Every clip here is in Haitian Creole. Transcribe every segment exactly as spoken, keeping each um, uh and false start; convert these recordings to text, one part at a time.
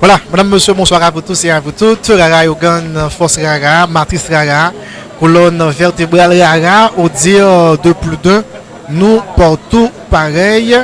Voilà, madame, monsieur, bonsoir à vous tous et à vous toutes. Rara Yogann, Fòs Rara, Matris Rara, kolòn vètebral Rara, au dire de plus d'un, nou partou parèy.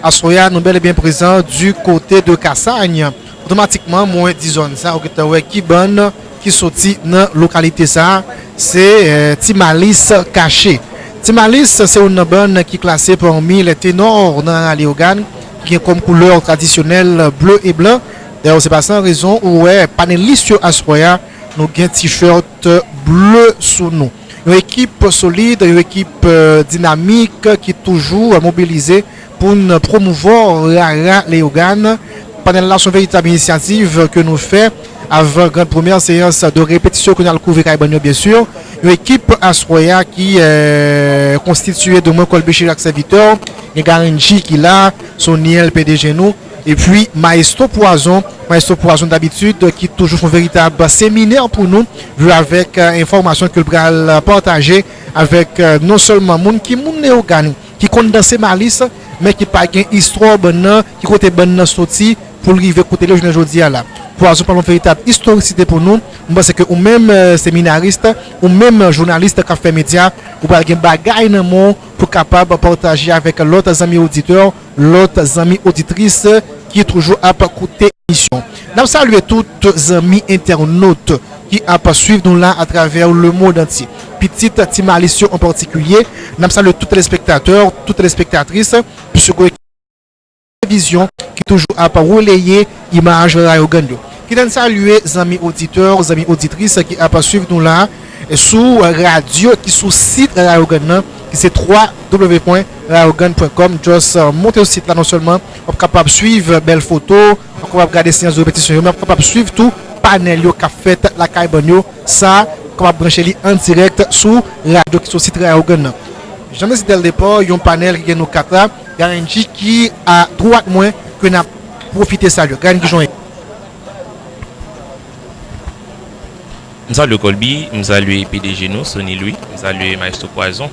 Aswè a, nou bèl e byen prezan du côté de Kasany. Otomatikman, mwen di zòn sa, ou gentan wè ki bann ki soti nan lokalite sa, se, eh, Ti Malis Kache. Ti Malis se youn nan bann ki klase pami les ténors nan rara Leyogàn, ki gen kòm koulè tradisyonèl ble e blan. Dayè, se pa san rezon ou wè panelis yo aswè a, nou gen t-shirt ble sou nou. Yon ekip solid, yon ekip, eh, dinamik ki toujou mobilize pou n pwomouvwa rara Leyogàn. Panèl la se yon veritab inisyativ ke nou fè avan gran premyè seyans de repetisyon ke n al kouvri kay bann yo, byen si. Yon ekip aswè a ki, eh, konstitiye de mwen, Colby Chirac, sèvitè, gen Garenji ki la, Soniel, P D G nou, epi Maestro Pwazon, Maestro Pwazon dabitid ki toujou fè yon veritab seminè pou nou, vle avèk, eh, enfòmasyon ke l pral pataje avèk, eh, non sèlman moun ki moun Leyogàn, ki konn danse malis, men ki pa gen istwa bann nan, ki kote bann nan soti pou l rive kote l ye jounen jodi a la. Pwazon pral yon veritab istorisite pou nou. Mwen panse ke ou menm, eh, seminaris, ou menm jounalis k ap fè medya, ou pral gen bagay nan men w pou kapab pataje avèk lòt zanmi oditè, lòt zanmi oditris ki toujou ap koute emisyon. N ap salye tout zanmi entènot ki ap swiv nou la atravè lemonn antye. Pitit Ti Malis yo an patikilye, n ap salye tout telespektatè, tout telespektatris, piske gen televizyon ki toujou ap releye imaj Rara Yogann yo. Kite n salye zanmi oditè, zanmi oditris ki ap swiv nou la sou radyo ki sou sit Rara Yogann nan, ki se twa w w w pwen rara yogann pwen kòm. Just, euh, monte sou sit la, non sèlman w ap kapab swiv bèl foto, w ap kapab gade seyans de repetisyon yo, men w ap kapab swiv tou panèl yo k ap fèt lakay bann yo. Sa, w kapab branche li an dirèk sou radyo ki sou sit Rara Yogann nan. Jan m te di dè l depa, yon panèl ki gen nou kat la, Garenji ki a dwat mwen, ke n ap pwofite salye. Garenji, ki jan w ye? M salye Colby, m salye P D G nou, Sony Louis, m salye Maestro Pwazon,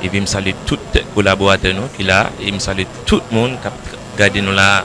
epi m salye tout kolaboratè nou ki la, e m salye tout moun k ap gade nou la,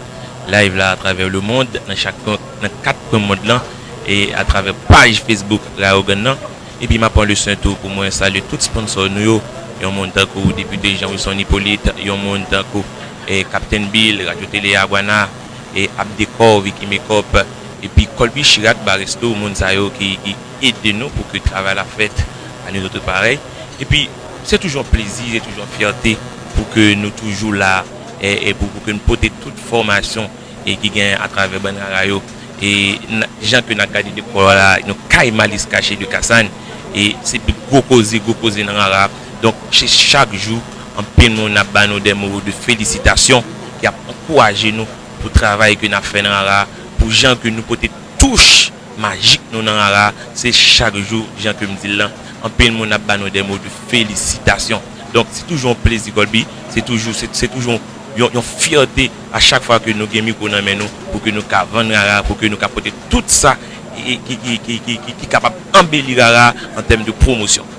live la, atravè lemonn, nan chak kwen, nan kat kwen mond lan, e atravè paj Facebook Rara Yogann nan. Epi m ap pran leson tou pou mwen salye tout sponsò nou yo, yon moun tankou Depite Jean Wilson Hyppolite, yon moun tankou, eh, Captain Bill, Radyo Tele Awana, e Abdecor, Vicky Makeup, epi Colby Chirac Baresto, moun sa yo ki, ki ede nou pou ke travay la fèt, a nou tout parèy. Epi, se toujou yon plezi, se toujou yon fyète pou ke nou toujou la, e, e pou, pou ke nou pote tout fòmasyon e ki gen atravè bann rara yo. E n-, jan ke n ap gade dekò la, yon kay Malis Kache de Kasany, e se gwo koze, gwo koze nan rara. Donk, se chak jou, anpil moun ap ba nou des mots de félicitations, ki ap ankouraje nou pou travay ke n ap fè nan rara, pou jan ke nou pote touch majik nou nan rara, se chak jou, jan ke m di l lan, anpil moun ap ba nou des mots de félicitations. Donk, se toujou yon plezi, Colby, se toujou, se, se toujou yon yon, yon fyète a chak fwa ke nou gen mikwo nan men nou, pou ke nou ka vann rara, pou ke nou ka pote tout sa ki, ki, ki, ki, ki, ki, ki kapab anbeli rara an tèm de pwomosyon.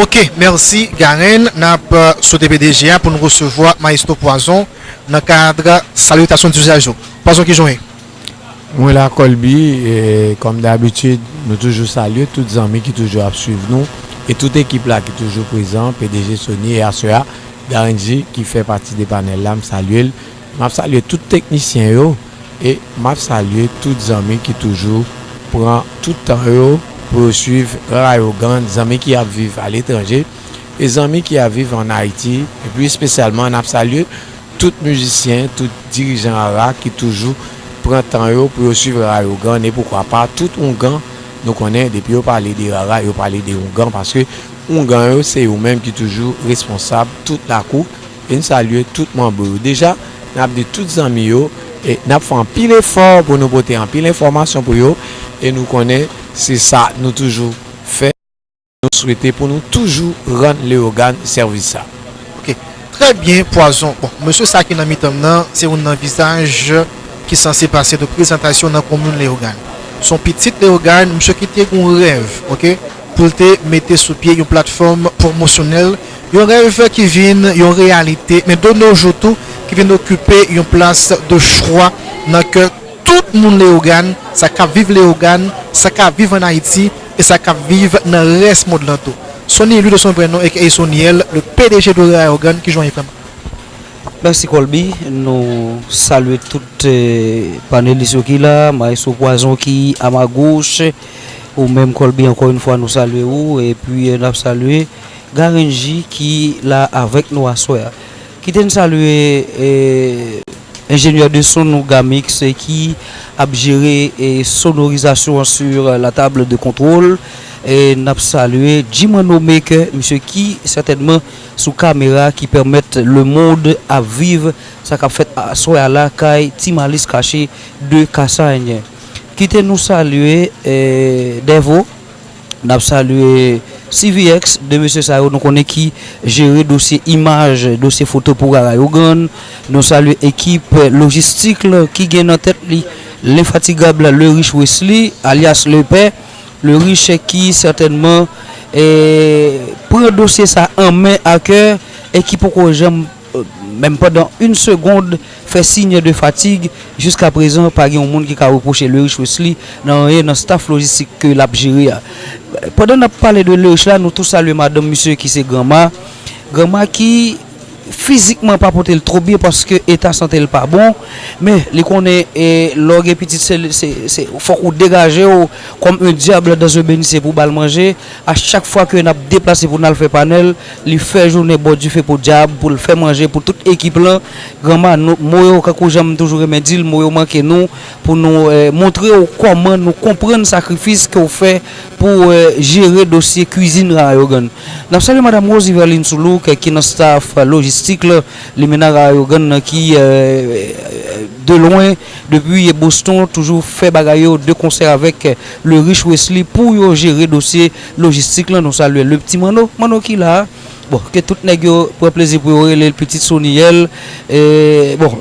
Ok, mèsi Garen. N ap, euh, swete P D G a pou nou resevwa Maestro Pwazon nan kad salyitasyon dizaj yo. Pwazon, kijan w ye? Mwen la Colby, e, kòm dabitid, nou toujou salye tout zanmi ki toujou ap swiv nou, e tout ekip la ki toujou prezan, P D G Sony e aswè a, Garen G ki fè pati de panèl la, m salye l. M ap salye tout teknisyen yo, e m ap salye tout zanmi ki toujou pran tout tan yo pou yo swiv Rara Yogann, zanmi ki ap viv aletranje, e zanmi ki ap viv ann Ayiti, epi espesyalman n ap salye tout mizisyen, tout dirijan rara ki toujou pran tan yo pou yo swiv rara yogann, e poukwa pa tout oungan. Nou konnen depi yo pale de rara, yo pale de oungan, paske oungan yo se yo menm ki toujou responsab tout lakou. E n salye tout manm yo. Deja, n ap di tout zanmi yo, e n ap fè anpil efò pou nou pote anpil enfòmasyon pou yo, e nou konnen se sa nou toujou fè. Nou swete pou nou toujou rann Leyogàn sèvis sa. Ok. Trè byen, Pwazon. Bon, mesye sa ki nan mitan m nan, se youn nan vizaj ki sanse pase de prezantasyon nan komin Leyogàn. Se yon pitit Leyogàn, mesye ki te gen yon rèv, ok, pou l te mete sou pye yon platfòm pwomosyonèl, yon rèv ki vin yon reyalite, men de nos jours tou, ki vin okipe yon plas de chwa nan kè tout moun Leyogàn, sa k ap viv Leyogàn, sa k ap viv ann Ayiti, e sa k ap viv nan rès mond lan tou. Sony, lui de son vrai nom, aka Sony L, le P D G de Rara Yogann, kijan w ye, frè m? Mèsi Colby, nou salye tout eh, panelis yo ki la, Maestro Pwazon ki a ma goch, ou menm Colby ankò yon fwa nou salye ou, epi eh, n ap salye Garen G ki la avèk nou aswè a. Kite n salye eh, enjenyè de son nou Gamix eh, ki ap jere eh, sonorizasyon an sur la table de contrôle. E n ap salye Jimano Maker, misye ki sètènman sou kamera ki pèmèt lemonn ap viv sa k ap fèt aswè a la kay Ti Malis Kache de Kasany. Kite nou salye eh, Devo, n ap salye C V X, de mesye sa yo nou konnen ki jere dosye imaj, dosye foto pou Rara Yogann. Nou salye ekip lojistik la ki gen nan tèt li lenfatigab Le Rich Wesley, alyas Lepè. Le Rich ki sètènman eh, pran dosye sa an men a kè e ki poko janm, eh, menm pandan yon segond, fè siy de fatig. Jiska prezan, pa gen yon moun ki ka repwoche Le Rich Wesley nan anyen nan staff lojistik ke l ap jere a. Pandan n ap pale de Le Rich la, nou tou salye madanm misye ki se Granma. Granma ki fizikman pa pote l twò byen paske eta sante l pa bon, men li konnen eh, lè w gen pitit se, se, se, fòk ou degaje w comme un diable dans un bénitier pou ba l manje. A chak fwa ke n ap deplase pou n al fè panèl, li fè jounen bò dife pou dyab, pou l fè manje pou tout ekip lan. Granma, mo yo, kankou jan m toujou renmen di l, mo yo manke nou pou nou eh, montre w kòman nou konprann sakrifis ke w fè pou eh, jere dosye kwizin Rara Yogann. N ap salye madanm Rose Yverline Soulouk ki nan staff lojistik la, limena Rara Yogann nan ki eh, de lwen depi Boston toujou fè bagay yo de konsè avèk Le Rich Wesley pou yo jere dosye lojistik lan. Nou salye le pti Manno, Manno ki la. Bon, ke tout nèg yo pran plezi pou yo rele l pitit Sony L. E, bon,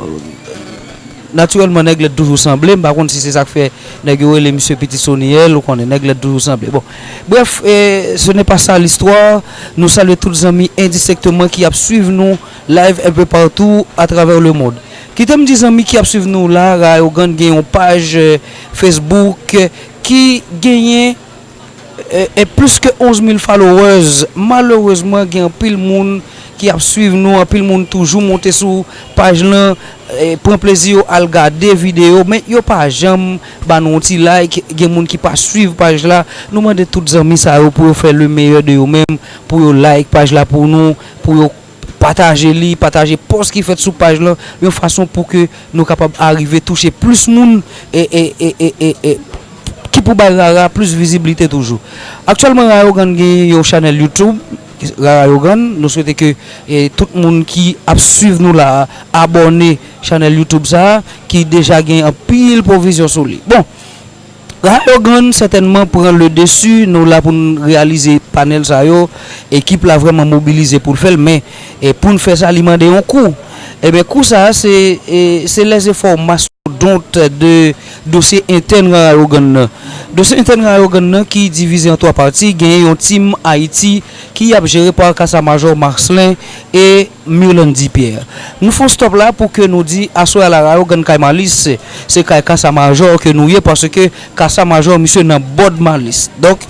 natirèlman nèg lèd toujou sanble, m pa konn si se sa k fè nèg yo rele misye pitit Sony L, ou konnen nèg lèd toujou sanble. Bon, bref, eh, ce n'est pas ça l'histoire. Nou salye tout zanmi endistenkteman ki ap swiv nou live un peu partout à travers le monde. Kite m di zanmi ki ap swiv nou la, Rara Yogann gen yon paj eh, Facebook eh, ki genyen eh, eh, plis ke onz mil followers. Malerezman, gen anpil moun ki ap swiv nou, anpil moun toujou monte sou paj lan, eh, pran plezi yo al gade videyo, men yo pa janm ba nou yon ti like. Gen moun ki pa swiv paj la. Nou mande tout zanmi sa yo pou yo fè le meilleur de yo menm, pou yo like paj la pou nou, pou yo pataje li, pataje pòs ki fèt sou paj lan, yon fason pou ke nou kapab arive touche plis moun e, e, e, e, e, e ki pou bay Rara plis viziblite toujou. Aktyèlman, Rara Yogann gen yon chanèl YouTube, Rara Yogann. Nou swete ke e, tout moun ki ap swiv nou la a, abòne chanèl YouTube sa a, ki deja gen anpil pwovizyon sou li. Bon, Rayogan sètènman pran le desi, nou la pou n reyalize panèl sa yo, ekip la vrèman mobilize pou l fè l, men e pou n fè sa, li mande yon kou. Ebyen, kou sa a, se e, se les efforts mastodontes de dosye entèn Rayogan nan. Dosye entèn Rayogan nan ki divize an twa pati, genyen yon tim Ayiti ki ap jere pa Kasa Majò Marcelin e Mirlandy Pierre. Nou fè yon stop la pou ke nou di aswè a la Rayogan kay Malis, se kay Kasa Majò ke nou ye, paske Kasa Majò misye nan bòd Malis. Donk,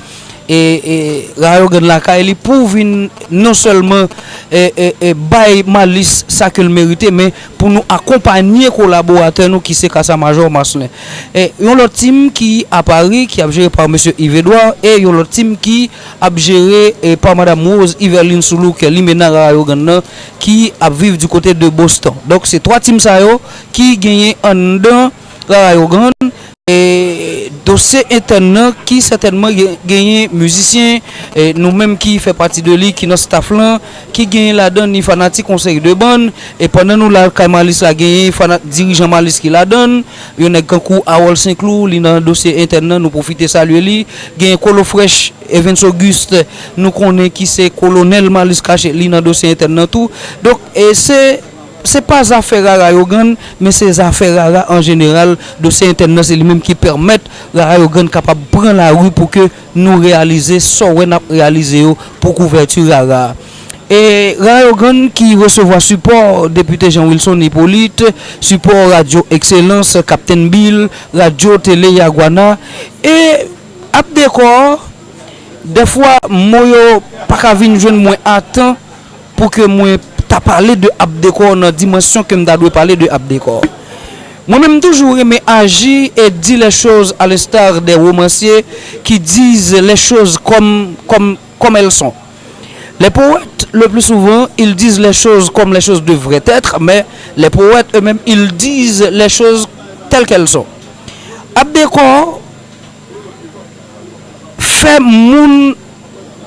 e, e, Rayogan lakay li pou vin non sèlman e, e, e, bay Malis sa ke l merite, men pou nou akonpanye kolaboratè nou ki se Kasa Majò Marcelin. E, yon lòt tim ki a Pari, ki ap jere pa mesye Yves Edouard, e yon lòt tim ki ap jere e, pa madanm Rose Yverline Soulouk, limena Rayogan nan, ki ap viv di kote de Boston. Donk, se twa tim sa yo ki genyen anndan Rayogan. E dosye entèn nan ki sètènman gen- genyen mizisyen, e nou menm ki fè pati de li, ki nan staff lan, ki genyen ladan ni fanatik yon seri de bann, e pandan nou la kay Malis la genyen fana- dirijan Malis ki ladan, yon nèg kankou Harold Saint-Cloud, li nan dosye entèn nan, nou pwofite salye li, genyen Kolo Fresh, Evens Auguste, nou konnen ki se kolonèl Malis kache, li nan dosye entèn nan tou. Donk, e se se pa zafè Rara yo gann, men se zafè Rara an jeneral. Dosye entèn nan se li menm ki pèmèt Rara yo gann kapab pran lari pou ke nou reyalize sa w wè n ap reyalize yo pou kouvèti Rara a. E Rara yo gann ki resevwa sipò Depite Jean Wilson Hyppolite, sipò Radyo Ekselans, Kaptenn Bill, Radyo Tele Yaguana, e Ap Dekò, dèfwa mo yo pa ka vin jwenn mwen a tan pou ke mwen ta pale de Ap Dekò nan dimansyon ke m ta dwe pale de Ap Dekò. Mwen menm, m toujou renmen aji e di les choses à l'instar des romanciers qui disent les choses comme, comme, comme elles sont. Les poètes, le plus souvent, ils disent les choses comme les choses devraient être, mais les poètes eux-mêmes, ils disent les choses telles qu'elles sont. Ap Dekò, fè moun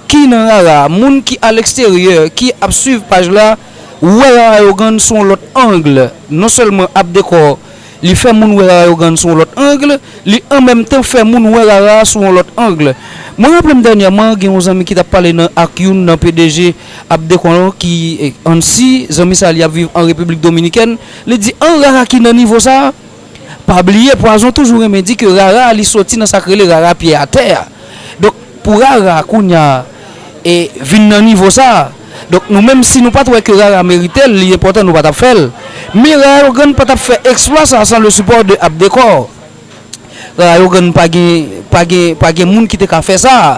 ki nan Rara, moun ki a leksteryè, ki ap swiv paj la, wè Rara yo gann sou yon lòt ang. Non sèlman Ap Dekò, li fè moun wè Rara yo gann sou yon lòt ang, li an menm tan fè moun wè Rara sou yon lòt ang. Mwen raple m dènyèman, gen yon zanmi ki t ap pale nan, ak youn nan P D G Ap Dekò ki, e, Ansi, zanmi sa li ap viv an Repiblik Dominikèn, li di, an Rara ki nan nivo sa a, pa bliye, pwazon toujou renmen di ke Rara a, li soti nan sa k rele Rara pye atè a. Donk, pou Rara a, kounye a, e, vin nan nivo sa a, donk, nou menm, si nou pa t wè ke Rara merite l, li enpòtan nou pa t ap fè l. Men Rara yo gann pa t ap fè eksplwa sa a san le sipò de Ap Dekò. Rara yo gann pa gen, pa gen, pa gen moun ki te ka fè sa a.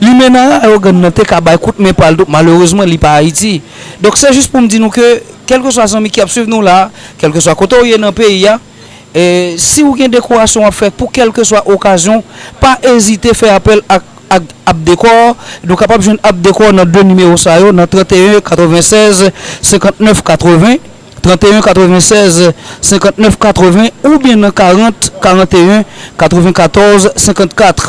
Limena Rara yo gann nan te ka bay kout men pa l tou, malerezman, li pa Ayiti. Donk, se jis pou m di nou ke, kèlkeswa zanmi ki ap swiv nou la, kèlkeswa kote w ye nan peyi a, e, si w gen dekorasyon w ap fè pou kèlkeswa okazyon, pa ezite fè apèl ak, ak Ap Dekò. Nou kapab jwenn Ap Dekò nan de nimewo sa yo, nan trannteyen katrevennsèz senkantnèf katreven, trannteyen katrevennsèz senkantnèf katreven, oubyen nan karant karanteyen katrevenkatòz senkannkat.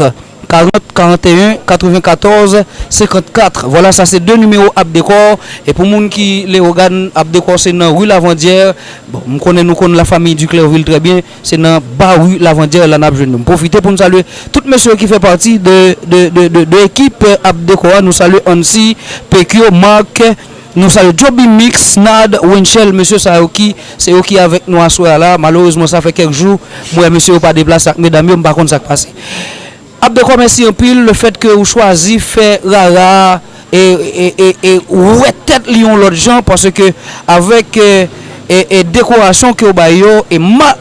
Karant karanteyen katrevenkatòz senkannkat. Vwala, sa se de nimewo Ap Dekò. E pou moun ki Leyogàn, Ap Dekò se nan ri Lavandyè. Bon, m konnen nou konn Lafanmi Duclairville trè byen. Se nan ba ri Lavandyè la n ap jwenn nou. M pwofite pou n salye tout mesye yo ki fè pati de, de, de, de, de ekip Ap Dekò a. Nou salye Ansi, Pekyo, Mark, nou salye Joby Mix, Nad, Wenchel, mesye sa yo ki, se yo ki avèk nou aswè a la. Malerezman, sa fè kèk jou, m wè mesye yo pa deplase ak medam yo, m pa konn sa k pase. Ap Dekò, mèsi anpil, lefèt ke ou chwazi fè Rara e, e, e, e wè tèt li yon lòt jan, paske avèk, e, e, e dekorasyon ke w bay yo, e ma-,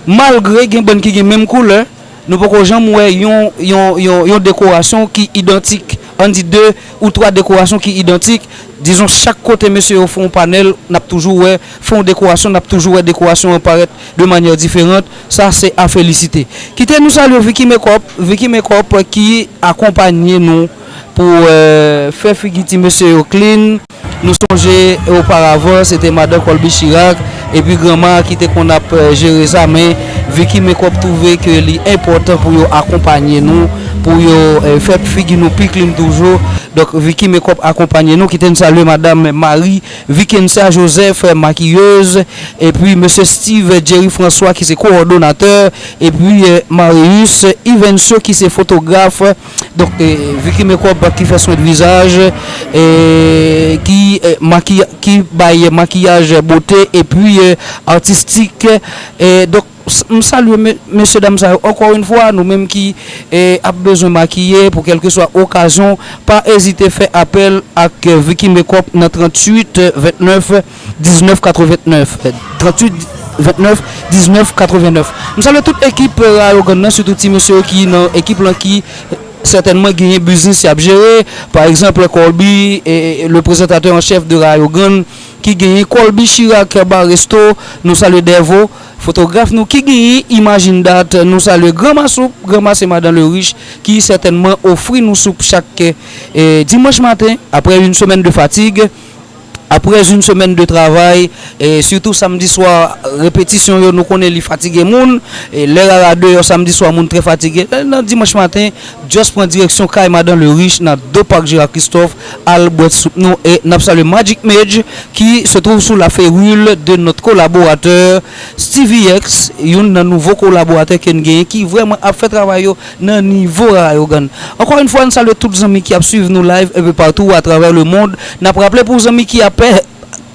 malgre gen bann ki gen menm koulè, nou poko janm wè yon, yon, yon, yon dekorasyon ki idantik, ann di de ou twa dekorasyon ki idantik. Dizon, chak kote mesye yo fè yon panèl, n ap toujou wè, fè yon dekorasyon, n ap toujou wè dekorasyon an parèt de manyè diferan. Sa se a felisite. Kite nou salye Vicky Makeup, Vicky Makeup ki akonpaye nou pou, e, fè figi ti mesye yo clean. Nou sonje oparavan, se te madan Colby Chirac, epi granma ki te konn ap, e, jere sa, men Vicky Makeup twouve ke li enpòtan pou yo akonpaye nou, pou yo, e, fè figi nou pi clean toujou. Donk, Vicky Makeup akonpanye nou, kite n salye madam Marie Vikensa Joseph, makiyez, epi mesye Steve Jerry François ki se kowòdonatè, epi eh, Marius Ivencio ki se fotograf. Donk, eh, Vicky Makeup ki fè swen de vizaj, eh, ki, eh, makiya-, ki bay makiyaj bote epi eh, atistik. Eh, donk, s- m salye me- mesye dam sa yo ankò yon fwa, nou menm ki eh, ap bezwen makiye pou kèlkeswa okazyon, pa ezite fè apèl ak eh, Vicky Makeup nan tranntuit ventnèf diznèf katrevennnèf. Tranntuit ventnèf diznèf katrevennnèf. M salye tout ekip eh, Rayogan nan, sitou ti mesye yo ki nan ekip lan ki eh, sètènman genyen biznis y ap jere. Pa egzanp, Colby, eh, le prezantatè an chèf de Rayogan, ki genyen Colby Chirac Bar Resto, nou salye Devo, fotograf nou ki genyen Imagine That, nou salye Granma Soup, Granma se madan Lerich ki sètènman ofri nou soup chak eh, dimanch maten, apre yon semèn de fatig, apre yon semèn de travay, eh, sitou samdi swa, repetisyon yo, nou konnen li fatige moun, eh, lè rara deyò samdi swa, moun trè fatige. Eh, nan dimanch maten, just pran direksyon kay madan Lerich nan do pak Jera Kristòf, al bwè soup nou e n ap salye Magic Mage ki se trouve sou la férule de notre collaborateur Stevie X, youn nan nouvo kolaboratè ke n genyen ki vrèman ap fè travay yo nan nivo Rayogan. Ankò yon fwa, n salye tout zanmi ki ap swiv nou live enpe patou atravè le mond. N ap raple pou zanmi ki apè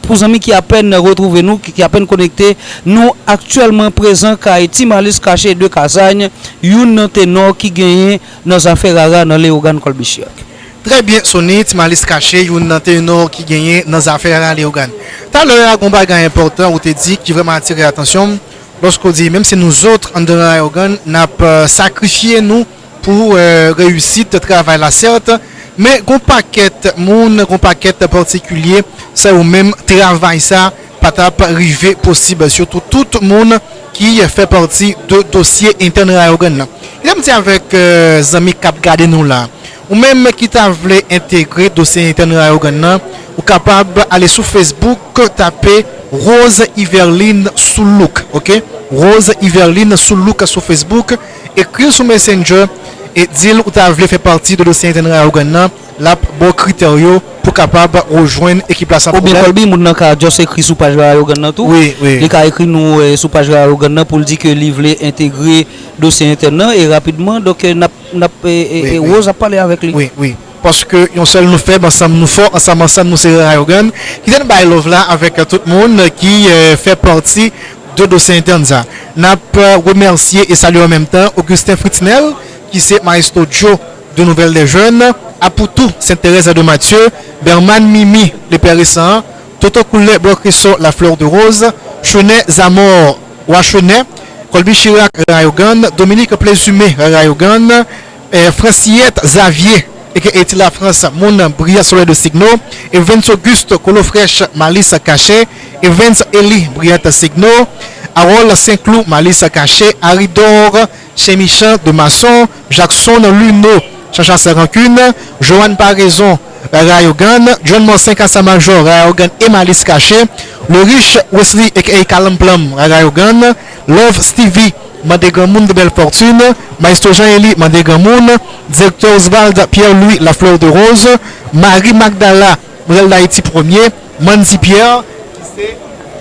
pou zanmi ki apèn retwouve nou, ki, ki apèn konekte, nou aktyèlman prezan kay Ti Malis Kache de Kazany, youn nan tenò ki genyen nan zafè rara nan Leyogàn Kòlbichyak. Trè byen, Sony, Ti Malis Kache, youn nan tenò ki genyen nan zafè rara Leyogàn. Talè a, gon bagay enpòtan ou te di ki vrèman atire atansyon m, lòske w di, menm si nou zòt anndan Leyogàn, n ap, eh, sakrifye nou pou, eh, reyisit travay la, sèt, men gon pakèt moun, gon pakèt patikilye, san yo menm, travay sa pa t ap rive posib, sitou tout moun ki fè pati de dosye entèn Leyogàn nan. Kite m di avèk, eh, zanmi k ap gade nou la, ou menm ki ta vle entegre dosye entèn Leyogàn nan, ou kapab ale sou Facebook, tape Rose Yverline Soulouk, ok? Rose Yverline Soulouk sou Facebook, ekri l sou Messenger e di l ou ta vle fè pati de dosye entèn Leyogàn nan, l ap ba w kritè yo pou kapab rejwenn ekip la san pwoblèm. Oubyen Colby, moun nan ka just ekri sou paj Leyogàn nan tou. Wi, wi. Li ka ekri nou, eh, sou paj Leyogàn nan pou l di ke li vle entegre dosye entèn nan e rapidman, donk, eh, n ap, n ap, eh, eh, Wi, eh, wi. Rose ap pale avèk li. Wi, wi. Paske yon sèl nou fèb, ansanm nou fò, ansanm, ansanm nou se Leyogàn. Kite n bay love la avèk tout moun ki, eh, fè pati de dosye entèn sa. N ap, eh, remèsye e salye an menm tan Augustin Fritznel, ki se Maestro Joe de Nouvelle des Jeunes, Apoutou, Sainte Thérèse de Mathieu, Berman Mimi, Le Père Récent, Toto Koulè, Bloc Ressort, La Fleur de Rose, Chonet Zamor, Wa Chonet, Colby Chirac, Leyogàn, Dominique Plezumé, Leyogàn, eh, Franciette Xavier, aka Ti Lafrans, moun Brian Soleil de Signo, Evens Auguste, Kolo Frèch, Malis Kache, Evens Eli, Brian Signo, Harold Saint-Cloud, Malis Kache, Aridor, Chen Michan de Mason, Jackson Luno, Chacha San Rankine, Joanne Paraison, Leyogàn, John Mansen Kasamajò, Leyogàn e Malis Kache, Lorich Wesley, aka Kalanplanm, Leyogàn, Love Stevie, Mande Granmoun de Belle Fortune, Maestro Jean Élie, Mande Granmoun, Direktè Oswald Pierre Louis, La Fleur de Rose, Marie Magdala, Modèl Dayiti Premye, Mandy Pierre, ki se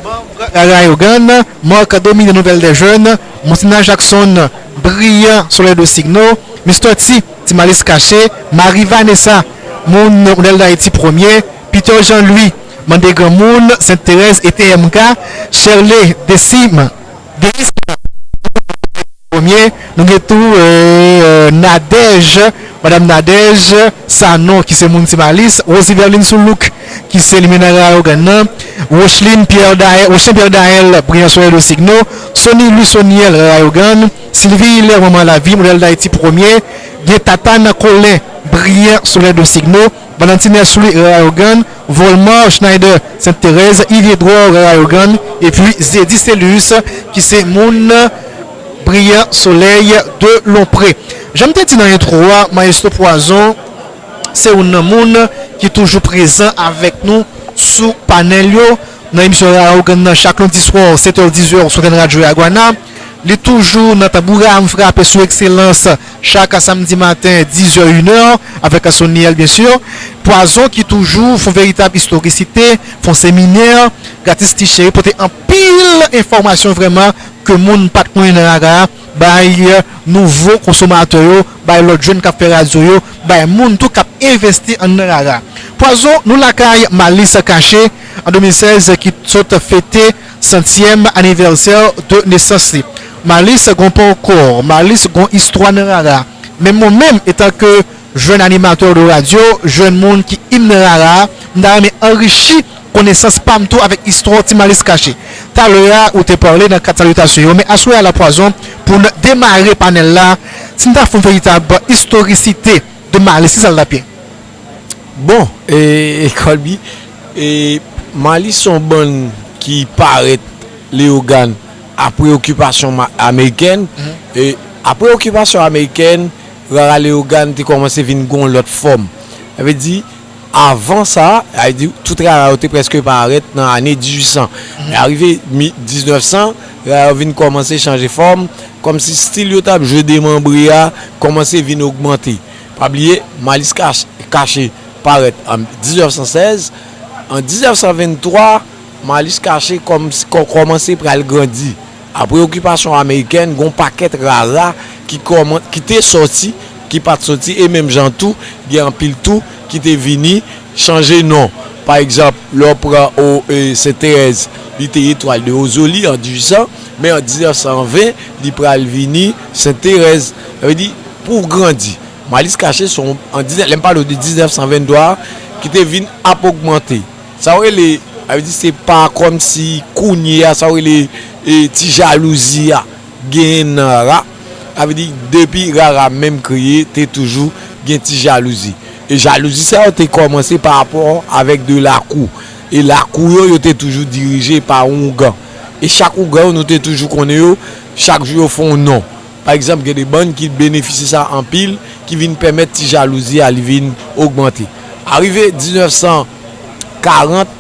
manm Leyogàn, Marc Dominique, Nouvelle des Jeunes, Monsina Jackson, Brian Soleil de Signo, Mister T, Ti Malis Kache, Marie Vanessa, moun Modèl Dayiti Premye, Peter Jean Louis, Mande Granmoun, Sainte Thérèse e T M K, Shirley Desim, Delis Premye, nou gen tou, eh, eh, Nadège, Madam Nadège Sanon, ki se moun Ti Malis, Rosiverline Soulouk, ki se limena Leyogàn nan, Rocheline Pierre Daël, Rochen Pierre Daël, Brian Soleil de Signo, Sony Louis Soniel, Leyogàn, Sylvie Hilaire, Manman Lavi, Modèl Dayiti Premye, gen Tatane Colin, Brian Soleil de Signo, Valentine Esli, Leyogàn, Volmar Schneider, Sainte Thérèse, Yves Edouard, Leyogàn, epi Zedi Célus, ki se moun Brian Soleil de Lompré. Jan m te di nan entwo a, Maestro Poison se youn nan moun ki toujou prezan avèk nou sou panèl yo, nan emisyon Leyogàn nan chak lendi swa, sèt è, dizuit è, sou antèn Radyo Yaguana. Li toujou nan tanbou ram frape sou Ekselans chak samdi maten, dizè, inè, avèk Soniel, byen si. Pwazon ki toujou fè yon veritab istorisite, fè yon seminè, gratis ti cheri, pote anpil enfòmasyon vrèman ke moun pa t konnen nan rara, bay nouvo konsomatè yo, bay lòt jèn k ap fè radyo yo, bay moun tou k ap envesti anndan rara. Pwazon, nou lakay Malis Kache, an de mil sèz, ki sot fete santyèm anivèsè de nesans li. Malis gon pakou, Malis gon istwa nan rara. Men mwen menm, etanke jèn animatè de radyo, jèn moun ki enmen rara, m ta renmen anrichi konesans pa m tou avèk istwa Ti Malis Kache. Talè a, ou te pale nan kat salitasyon yo, men aswè a la Pwazon, pou n demare panèl la, si n ta fè yon veritab istorisite de Malis, ki sa l t ap ye? Bon, e, e Colby, e, Malis se yon bann ki parèt Leyogàn apre okipasyon ma- amerikèn. E apre okipasyon amerikèn, rara Leyogàn te kòmanse vin gon lòt fòm. Sa vle di, avan sa, sa vle di, tout rara yo te prèske parèt nan ane dizuit san. Men arive mi- diznèf san, rara yo vin kòmanse chanje fòm, kòmsi stil yo t ap jwe demanbre a kòmanse vin ogmante. Pa bliye, Malis Kache parèt an diznèf san sèz. An diznèf san venntwa, Malis Kache kòm- kò- kòmanse pral grandi. Apre okipasyon amerikèn, gon pakèt rara ki kòman- ki te sòti, ki pa t sòti, e menm jan tou, gen anpil tou ki te vini chanje non. Pa egzanp, lè w pran o, e, Sent Terèz, li te Etwal de Ozoli an dizuit san, men an diznèf san ven, li pral vini Sent Terèz. Sa vle di, pou grandi. Malis Kache se yon, an diznèf, lè m pale w de diznèf san venntwa, ki te vin ap ogmante. Sa w rele, sa vle di se pa kòmsi kounye a, sa w rele, e, ti jalouzi a genyen nan rara. Sa vle di, depi rara menm kreye, te toujou gen ti jalouzi. E jalouzi sa yo te kòmanse pa rapò avèk de lakou. E lakou yo, yo te toujou dirije pa yon ougan. E chak ougan yo, nou te toujou konnen yo, chak jou yo fè yon non. Pa egzanp, gen de bann ki benefisye sa anpil, ki vin pèmèt ti jalouzi a li vin ogmante. Arive diznèf san karant,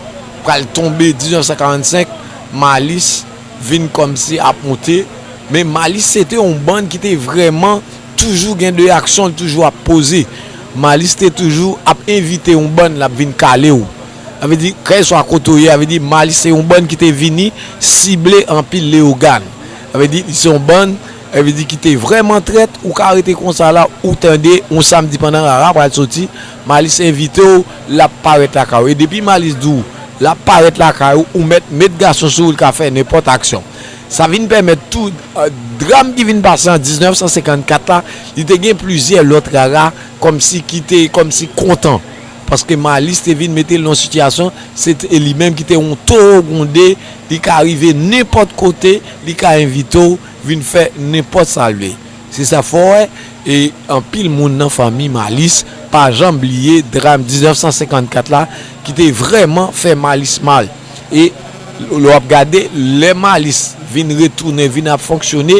pral tonbe diznèf san karannsenk, Malis vin kòmsi ap monte. Men Malis se te yon bann ki te vrèman toujou gen de aksyon, li toujou ap poze. Malis te toujou ap envite yon bann, l ap vin kale w. Sa vle di, kèlkeswa kote w ye, sa vle di, Malis se yon bann ki te vini sible anpil Leyogàn. Sa vle di, li se yon bann, sa vle di, ki te vrèman trèt, ou ka rete konsa la, ou tande, yon samdi pandan rara pral soti, Malis envite w, l ap parèt lakay ou. E depi Malis di w, l ap parèt lakay ou, ou mèt met gason sou ou, l ka fè nenpòt aksyon. Sa vin pèmèt tou, e, dram ki vin pase an diznèf san senkannkat la, li te gen plizyè lòt rara, kòmsi ki te, kòmsi kontan. Paske Malis te vin mete l nan yon sitiyasyon, se te li menm ki te yon towo gwonde, li ka rive nenpòt kote, li ka envite w vin fè nenpòt sa l vle. Se sa fè w wè, e anpil moun nan fanmi Malis pa janm bliye dram diznèf san senkannkat la, ki te vrèman fè Malis mal. E lè w ap gade, lè Malis vin retounen, vin ap fonksyone,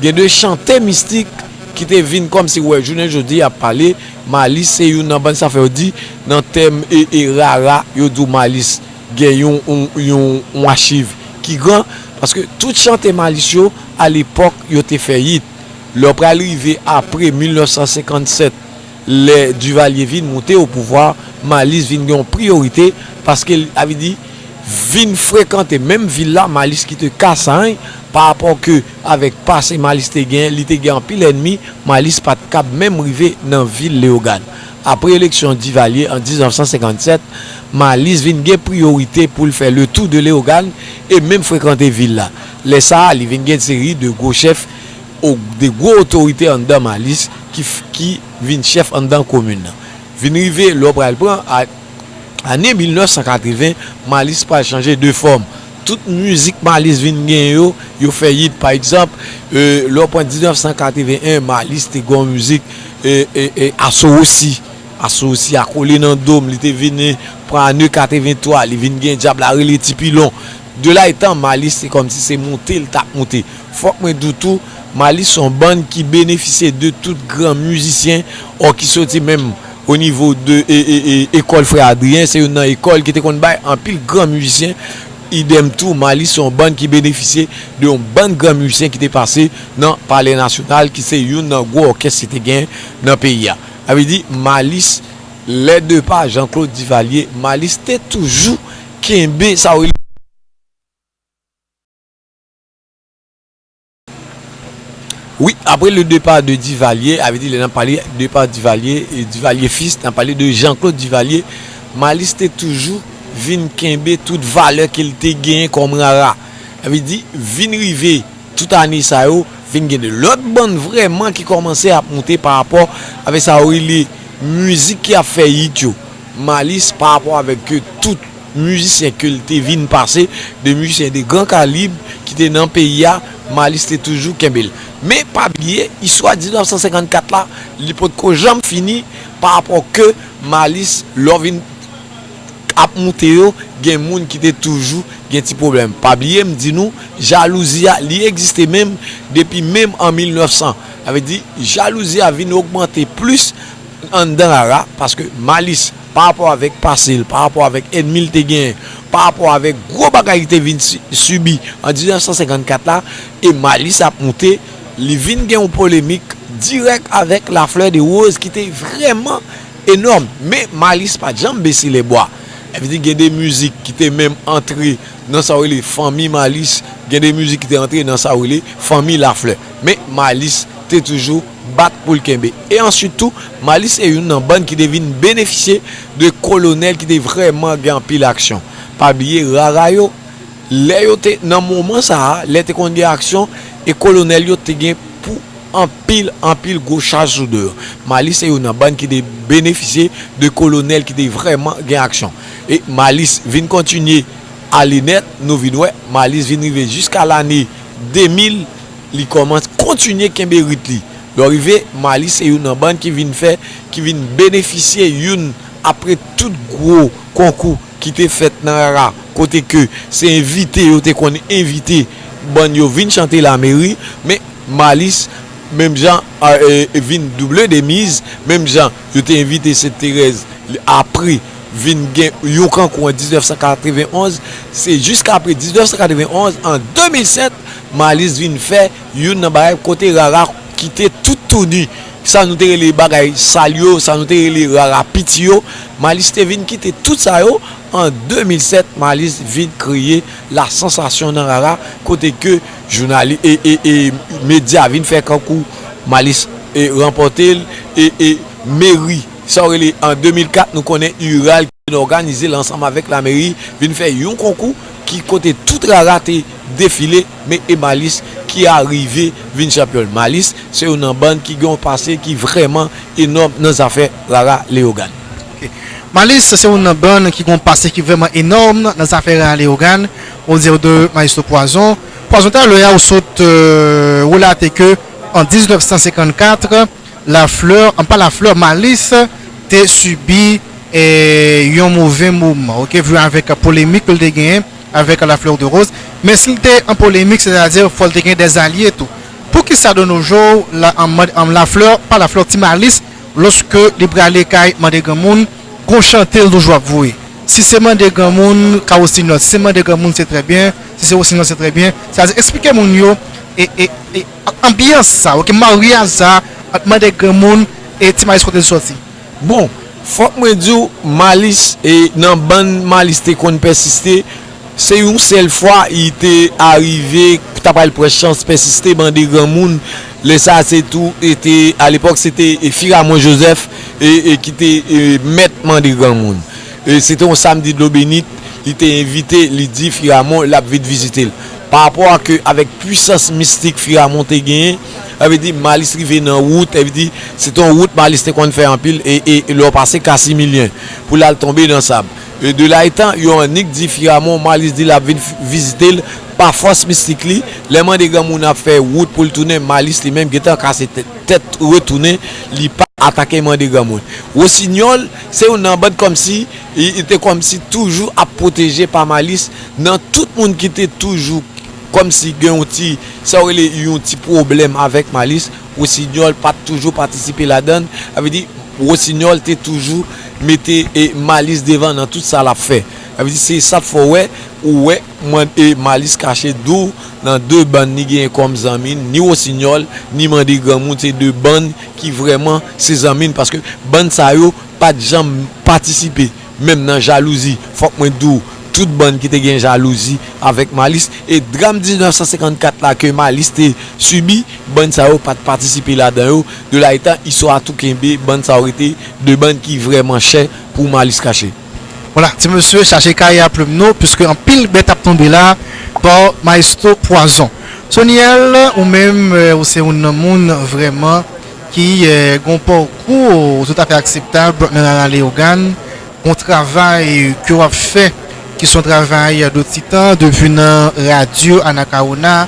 gen de chante mistik ki te vin kòmsi, w wè, jounen jodi a ap pale, Malis se youn nan bann, sa fè yo di, nan tèm e, e rara, yo di w Malis gen yon, yon, yon, yon achiv ki gran, paske tout chante Malis yo, alepòk, yo te fè yit. Lè w pral rive apre mil nèf san senkannsèt, lè Divalye vin moute o pouvwa, Malis vin gen yon priyorite, paske, sa vle di, vin frekante menm vil la, Malis kite Kasany, pa rapò ke avèk pase Malis te gen, li te gen anpil ènmi, Malis pa t kab menm rive nan vil Leyogàn. Apre eleksyon Divalye an diznèf san senkannsèt, Malis vin gen priyorite pou l fè le tou de Leyogàn e menm frekante vil la. Lè sa a, li vin gen seri de gwo chèf, o- de gwo otorite anndan Malis ki, ki vin chèf anndan komin nan. Vin rive, lè w pral pran a- ane mil nèf san katreven, Malis pral chanje de fòm. Tout mizik Malis vin gen yo, yo fè yit. Pa egzanp, e, lè w pran diznèf san katreven en, Malis te gen yon mizik, e, e, e, Aso Osi. Aso Osi a kole nan do m, li te vin pran ane katreventwa, li vin gen dyab la rele Ti Pilon. De la etan, Malis se kòmsi se moute l t ap moute. Fòk mwen di w tou, Malis se yon bann ki benefisye de tout gran mizisyen, ò ki soti menm o nivo de, e, e, e, ekòl Frè Adriyen, se youn nan ekòl ki te konn bay anpil gran mizisyen, Idèm tou, Malis se yon bann ki benefisye de yon bann gran mizisyen ki te pase nan Palè Nasyonal, ki se youn nan gwo òkès ki te gen nan peyi a. Sa vle di, Malis, lè depa Jean Claude Duvalier, Malis te toujou kenbe sa yo rele Wi, apre le départ de Duvalier, sa vle di lè n ap pale départ Duvalier, e Duvalier fils, n ap pale de Jean Claude Duvalier, Malis te toujou vin kenbe tout valè ke l te genyen kòm rara. Sa vle di, vin rive tout ane sa yo, vin gen de lòt bann vrèman ki kòmanse ap moute pa rapò avèk sa yo rele mizik ki ap fè hit yo. Malis pa rapò avèk ke tout mizisyen ke l te vin pase, de mizisyen de gran kalib ki te nan peyi a, Malis te toujou kenbe l. Men pa bliye, istwa diznèf san senkannkat la, li potko janm fini pa rapò ke Malis, lè w vin ap moute yo, gen moun ki te toujou gen ti pwoblèm. Pa bliye, m di nou, jalouzi a, li egziste menm depi menm an mil nèf san. Sa vle di, jalouzi a vin ogmante plis anndan rara, paske Malis, pa rapò avèk pase l, pa rapò avèk ènmi l te genyen, pa rapò avèk gwo bagay li te vin si-, sibi an diznèf san senkannkat la, e Malis ap moute, li vin gen yon polemik dirèk avèk Lafleur des Roses ki te vrèman enòm. Men Malis pa t janm bese lè bwa. Sa vle di gen de mizik ki te menm antre nan sa yo rele fanmi Malis, gen de mizik ki te antre nan sa yo rele fanmi Lafleur. Men Malis te toujou bat pou l kenbe. E answit tou, Malis se youn nan bann ki te vin benefisye de kolonèl ki te vrèman gen anpil aksyon. Pa bliye, rara yo, lè yo te nan moman sa a, lè te konn gen aksyon, e kolonèl yo te gen pou anpil, anpil gwo chaj sou do yo. Malis se youn nan bann ki te benefisye de kolonèl ki te vrèman gen aksyon. E Malis vin kontinye ale nèt, nou vin wè, Malis vin rive jiska lane de mil, li kòmanse kontinye kenbe rit li. Lè w rive, Malis se youn nan bann ki vin fè, ki vin benefisye youn apre tout gwo konkou ki te fèt nan rara, kote ke se envite yo te konn envite bann yo vin chante lameri, men Malis, menm jan, a, e, e vin double de miz, menm jan yo te envite Sent Terèz, apre vin gen yon kankou an diznèf san katrevenonz, se jiska apre diznèf san katrevenonz, an de mil sèt, Malis vin fè youn nan bagay kote rara kite tout touni. Sa nou te rele bagay sal yo, sa nou te rele rara piti yo, Malis te vin kite tout sa yo. An de mil sèt, Malis vin kreye la sansasyon nan rara, kote ke jounali-, e, e, e medya vin fè kankou Malis, e, ranpòte l, e, e meri, sa w rele an de mil kat, nou konnen URAL ki vin òganize l ansanm avèk lameri, vin fè yon konkou ki kote tout rara te defile, men e Malis ki arive vin chanpyon. Malis se youn nan bann ki gen yon pase ki vrèman enòm nan zafè rara Leyogàn. Ok. Malis se youn nan bann ki gen yon pase ki vrèman enòm nan zafè rara Leyogàn. Ou di de Maestro Pwazon. Pwazon, talè a ou sot, euh, relate ke an diznèf san senkannkat, Lafleur, an pa Lafleur, Malis te sibi, eh, yon move moman, ok, vle avèk polemik ke l te genyen avèk Lafleur des Roses. Men si l te an polemik, sètadi fò l te gen dèzalye tou. Poukisa de nos jours, la, an, an Lafleur, pa Lafleur, Ti Malis, lòske li prale kay mande granmoun, gon chante l toujou ap voye. Si se mande granmoun, ka Wosinyòl. Si se mande granmoun, se trè byen. Si se Wosinyòl, se trè byen. Sètadi, eksplike moun yo, e, e, e, anbyans sa, ok, maryaj sa, ant mande granmoun e Ti Malis kote l sòti. Bon, fòk mwen di w, Malis, e, nan bann Malis te konn pèsiste, se yon sèl fwa li te arive, ta pral pran chans pèsiste, mande granmoun. Lè sa, se tou, e te, alepòk, se te, e, Firamon Joseph, e, e ki te, e, mèt mande granmoun. E, se te yon samdi dlo benit, li te envite, li di Firamon, l ap vin vizite l. Pa rapò a ke avèk pwisans mistik Firamon te genyen, sa vle di Malis rive nan wout, sa vle di se te yon wout Malis te konn fè anpil, e, e, e lè w pase Kasimilyen, pou l al tonbe nan sab. E de la etan, yo annik di Firamon, Malis di l ap vin f-, vizite l pa fòs mistik li. Lè mande granmoun ap fè wout pou l tounen, Malis li menm gentan kase tèt, tèt retounen, li pa atake mande granmoun. Wosinyòl, se youn nan bann kòmsi, li, li te kòmsi toujou ap pwoteje pa Malis nan tout moun ki te toujou kòmsi gen yon ti, sa w rele yon ti pwoblèm avèk Malis, Wosinyòl pa t toujou patisipe ladan l. Sa vle di, Wosinyòl te toujou mete, e, Malis devan nan tout sa l ap fè. Sa vle di se sa k fè w wè, ou wè, mwen e Malis Kache di w nan de bann li genyen kòm zanmi, ni Wosinyòl, ni Mande Granmoun, se de bann ki vrèman se zanmi n, paske bann sa yo pa t janm patisipe menm nan jalouzi. Fòk mwen di w, tout bann ki te gen jalouzi avèk Malis, e dram diznèf san senkannkat la ke Malis te sibi, bann sa yo pa t patisipe ladan yo. De la etan, istwa a tou kenbe, bann sa yo rete de bann ki vrèman chè pou Malis Kache. Vwala, ti mesye, chache kay a plim nou, piske anpil bèt ap tonbe la, pa Maestro Pwazon. Soniel, ou menm, eh, ou se youn nan moun vrèman ki, eh, gon pawkou toutafè akseptab nan Rara Leyogàn, gon travay ke w ap fè, ki se yon travay de titan, depi nan radyo Anacaona,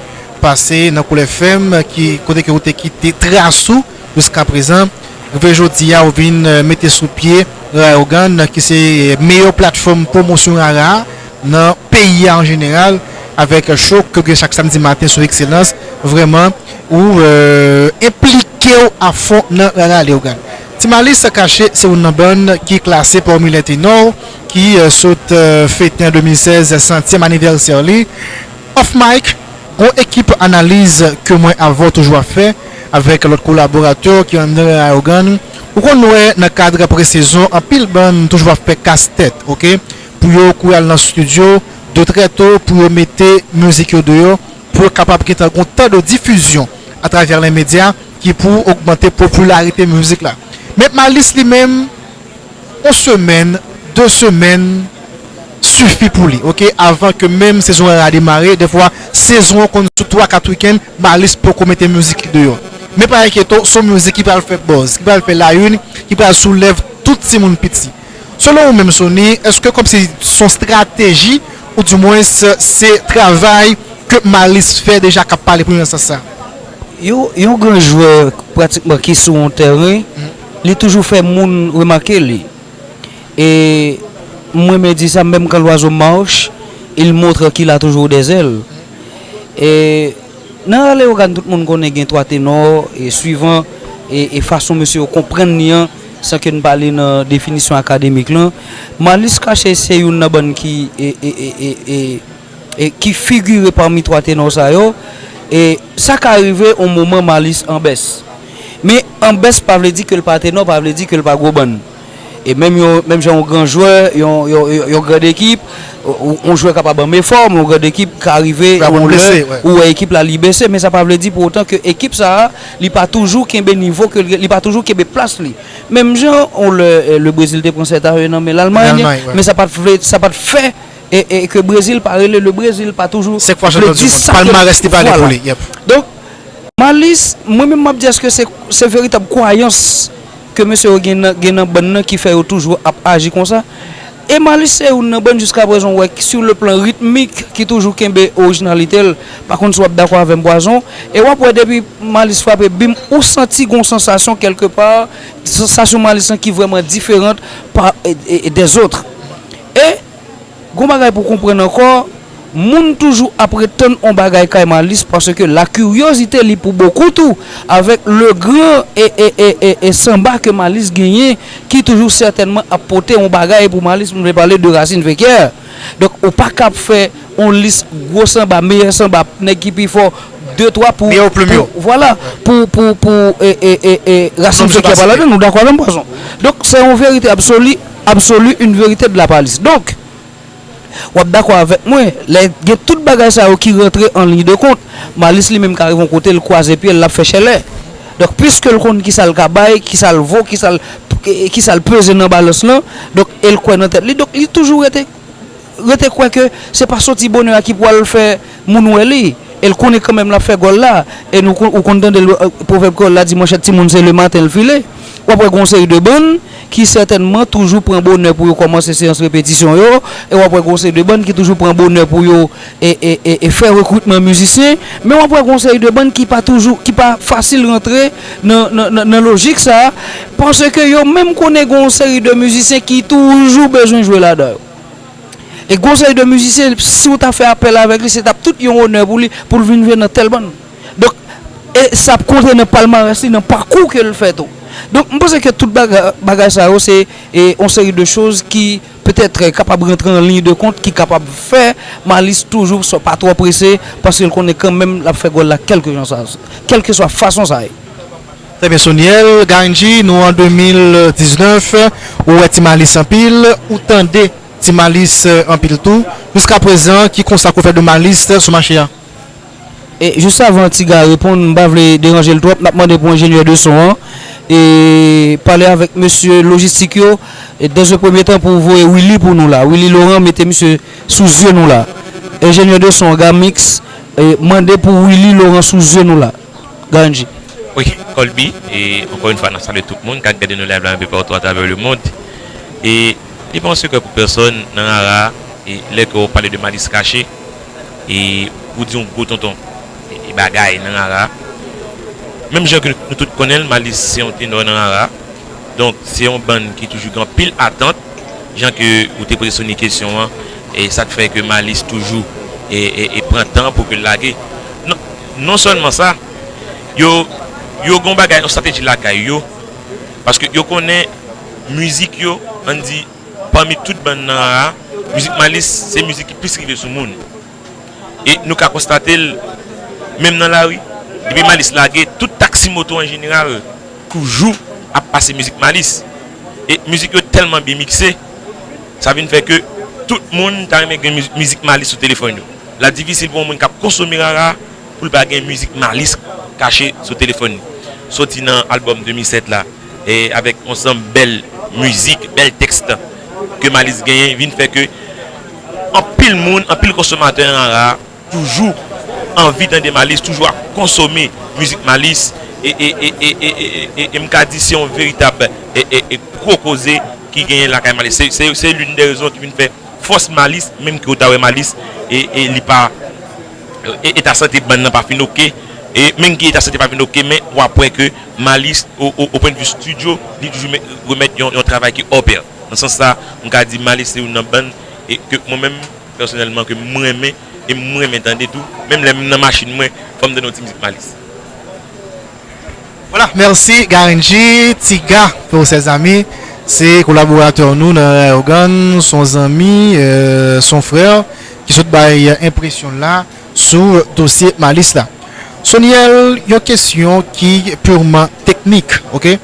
pase nan Cool F M, ki, kote ke ou te kite tras ou, jiska prezan, rive jodi a, ou vin, eh, mete sou pye Rara Leyogàn, ki se meyè platfòm pwomosyon rara a nan peyi a an jeneral, avèk show ke w gen chak samdi maten sou Excellence. Vrèman, ou, eh, enplike w afon nan Rara Leyogàn. Ti Malis Kache se youn nan bann ki klase pami lè tenò ki, eh, sot, eh, fete an de mil sèz santyèm anivèsè li. Off mic, gon ekip analiz ke mwen avè w toujou ap fè avèk lòt kolaboratè ki anndan Rara Leyogàn. Ou konn wè nan kad presezon, anpil bann toujou ap fè kas tèt, oke? Pou yo kouri al nan estidyo de trè to, pou yo mete mizik yo deyò, pou yo kapab gentan gon tan de difizyon atravè lè medya ki pou ogmante popilarite mizik la. Men Malis li menm, yon semèn, de semèn sifi pou li, oke? Avan ke menm sezon an demare, defwa sezon an konn sou twa kat wikenn, Malis poko mete mizik li deyò. Men pa enkyete w, se yon mizik ki pral fè buzz, ki pral fè la une, ki pral soulèv tout timoun piti. Selon ou menm, Sony, èske kòmsi se yon estrateji, oudimwens se travay ke Malis fè deja k ap pale pou li nan sans sa? Yon, yon gran jwè pratikman ki sou yon tèren, li toujou fè moun remake li. E mwen renmen di sa, même quand l'oiseau marche, il montre qu'il a toujours des ailes. E nan Rara Leyogàn, tout moun konnen gen twa tenò, e swivan e, e fason mesye yo konprann li an, san ke n pa ale nan definisyon akademik lan. Malis Kache se youn nan bann ki e, e, e, e, e, e ki figire pami twa tenò sa yo. E sa ka rive yon moman Malis an bès. Men an bès pa vle di ke l pa tenò, pa vle di ke l pa gwo bann. E menm yon, menm jan yon gran jwè, yon, yon, yon, yon grand ekip, yon, yon jwè kapab an mefòm, yon grand ekip ka rive yon lè ou wè ekip la li bese, men sa pa vle di pou otan ke ekip sa a, li pa toujou kenbe nivo ke l, li pa toujou kenbe plas li. Menm jan yon lè, eh, le Brezil te pran sèt a en nan men Lalmany, men sa pa t vle, sa pa t fè e, e ke Brezil pa rele le Brezil, pa toujou vle di sa ke, palmarès li pa ale pou li. Donk, Malis, mwen menm m ap di èske se, se veritab kwayans ke mesye yo gen nan, gen nan bann nan ki fè yo toujou ap aji konsa. E Malis se youn nan bann jiska prezan w wè sur le plan rythmique ki toujou kenbe orijinalite l. Pa konn si w ap dakò avè m, Pwazon. E w ap wè depi Malis frape bim, ou santi gon sansasyon kèlkepa, sansasyon Malis lan ki vrèman diferan pa, e, e, e dèzòt. E gon bagay pou konprann ankò, moun toujou ap ret tann on bagay kay Malis, paske la curiosité li pou bokou tou, avèk le gran e, e, e, e, e sanba ke Malis genyen, ki toujou sètènman ap pote on bagay pou Malis, m vle pale de Racine Fequière. Donk, ou pa ka ap fè on lis gwo sanba, meyè sanba, nèg ki pi fò, de twa pou, pou, vwala, pou, pou, pou, e, e, e, e, Racine Fequière pa ladan, nou dakò avè m, Pwazon? Donk, se yon verite absoli, absoli, une vérité de la Malis. Donk, w ap dakò avèk mwen, lè gen tout bagay sa yo ki rantre an liy de kont, Malis li menm ka rive yon kote, l kwaze pye l, l ap fè chèlè. Donk, piske l konn kisa l ka bay, kisa l vo, kisa l, kisa l peze nan balans lan, donk, e l kwè nan tèt li, donk, li toujou rete, rete kwè ke se pa soti bonè a ki pral fè moun wè li. E l konnen kanmenm l ap fè gòl la. E nou kon-, ou konn tande l, eh, pwovèb kreyòl la di, manchèt timoun se lematen l file. W ap wè gon seri de bann ki sètènman toujou pran bonè pou yo kòmanse seyans repetisyon yo, e w ap wè gon seri de bann ki toujou pran bonè pou yo e, e, e, e fè rekritman mizisyen, men w ap wè gon seri de bann ki pa toujou, ki pa fasil rantre nan, nan, nan, nan lojik sa a, paske yo menm konnen gon seri de mizisyen ki toujou bezwen jwe ladan yo. E gon seri de mizisyen, si w ta fè apèl avèk li, se t ap tout yon onè pou li, pou l vin jwe nan tèl bann. Donk, e sa ap kontre nan palmarès li, nan pakou ke l fè tou. Donk, m panse ke tout bagay, bagay sa yo, se e, yon seri de choz ki petèt kapab rantre an liy de kont, ki kapab fè Malice toujou pa twò prese, paske l konnen kanmenm l ap fè gòl la kèlkeswa, kèlkeswa fason sa ye. Trè byen, Soniel, Garendji, nou an de mil diznèf, ou wè Ti Malice anpil, ou tande Ti Malice anpil tou. Jiskaprezan, ki konsta ke w fè de Malice sou mache a? E jis avan Tiga reponn, m pa vle deranje l twòp, n ap mande pou enjenyè de son an e pale avèk mesye lojistik yo, e dans un premier temps pou voye Willy pou nou la. Willy Laurent, mete misye sou zye nou la. Enjenyè de son an, Gamix, e mande pou Willy Laurent sou zye nou la. Garendji. Wi, Colby, e ankò yon fwa, n ap salye tout moun k ap gade nou live la enpe patou atravè lemonn. E li pa yon sekrè pou pèsonn, nan Rara, e lè ke w pale de Malice Caché, e ou di yon gwo tonton e, e bagay nan Rara. Menm jan ke nou tout konnen l, Malice se yon tenò nan Rara. Donk, se yon bann ki toujou gen anpil atant, jan ke ou te poze Sony kesyon an, e sa k fè ke Malice toujou e, e, e pran tan pou ke l lage. Non, non sèlman sa, yo, yo gen yon bagay, yon estrateji lakay yo, paske yo konnen mizik yo, ann di, pami tout bann nan Rara, mizik Malice se mizik ki plis rive sou moun. E nou ka konstate l, menm nan lari, depi Malice lage, tout taksi moto an jeneral toujou ap pase mizik Malice. E mizik yo tèlman byen mikse, sa vin fè ke tout moun ta renmen gen miz- mizik Malice sou telefòn yo. L ap difisil pou yon moun k ap konsome Rara pou l pa gen mizik Malice Caché sou telefòn li. Soti nan albòm de mil sèt la, e avèk yon ansanm bèl mizik, bèl tèks ke Malice genyen, vin fè ke anpil moun, anpil konsomatè nan Rara toujou anvi tande Malice, toujou ap konsome mizik Malice, e, e, e, e, e, e, e, e m ka di se yon veritab e, e, e gwo koze ki genyen lakay Malice. Se, se, se l'une des raisons ki vin fè fòs Malice, menm ke w ta wè Malice, e, e li pa, e, eta sante bann nan pa fin oke, e menm ki eta sante pa fin oke, men w ap wè ke Malice, o, o, o pwen de vi estidyo, li toujou me- remèt yon, yon travay ki hors pair. Nan sans sa, m ka di Malice se youn nan bann, e ke mwen menm, pèsonèlman, ke m renmen, e m renmen tande tou. Menm lè m nan machin mwen, fò m tande yon ti mizik Malice. Vwala, mèsi Garendji, Tiga, pou sèzami, se kolaboratè nou nan Rayogan, s on zanmi, e, s on frè, ki sot bay enpresyon l la sou dosye Malice la. Soniel, yon kesyon ki pirman teknik, oke?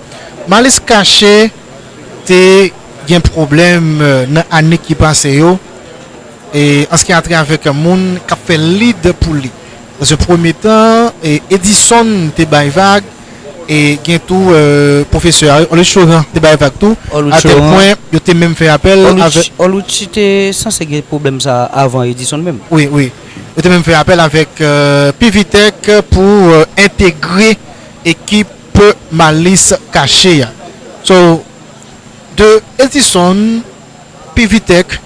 Malice Caché te gen pwoblèm, e, nan ane ki pase yo, e, an se ki a trè avèk moun k ap fè lead pou li. Nan se premye tan, e, Edison te bay vag, e gen tou, e, pwofesè a, Olwich Laurent te bay vag tou, Olwich a tèl Laurent. Pwen yo te menm fè apèl Olwich, avèk Olwich te sanse gen pwoblèm sa a avan Edison menm. Wi, wi. Yo te menm fè apèl avèk, e, Pivitech pou, e, entegre ekip Malice Caché a. So, de Edison, Pivitech,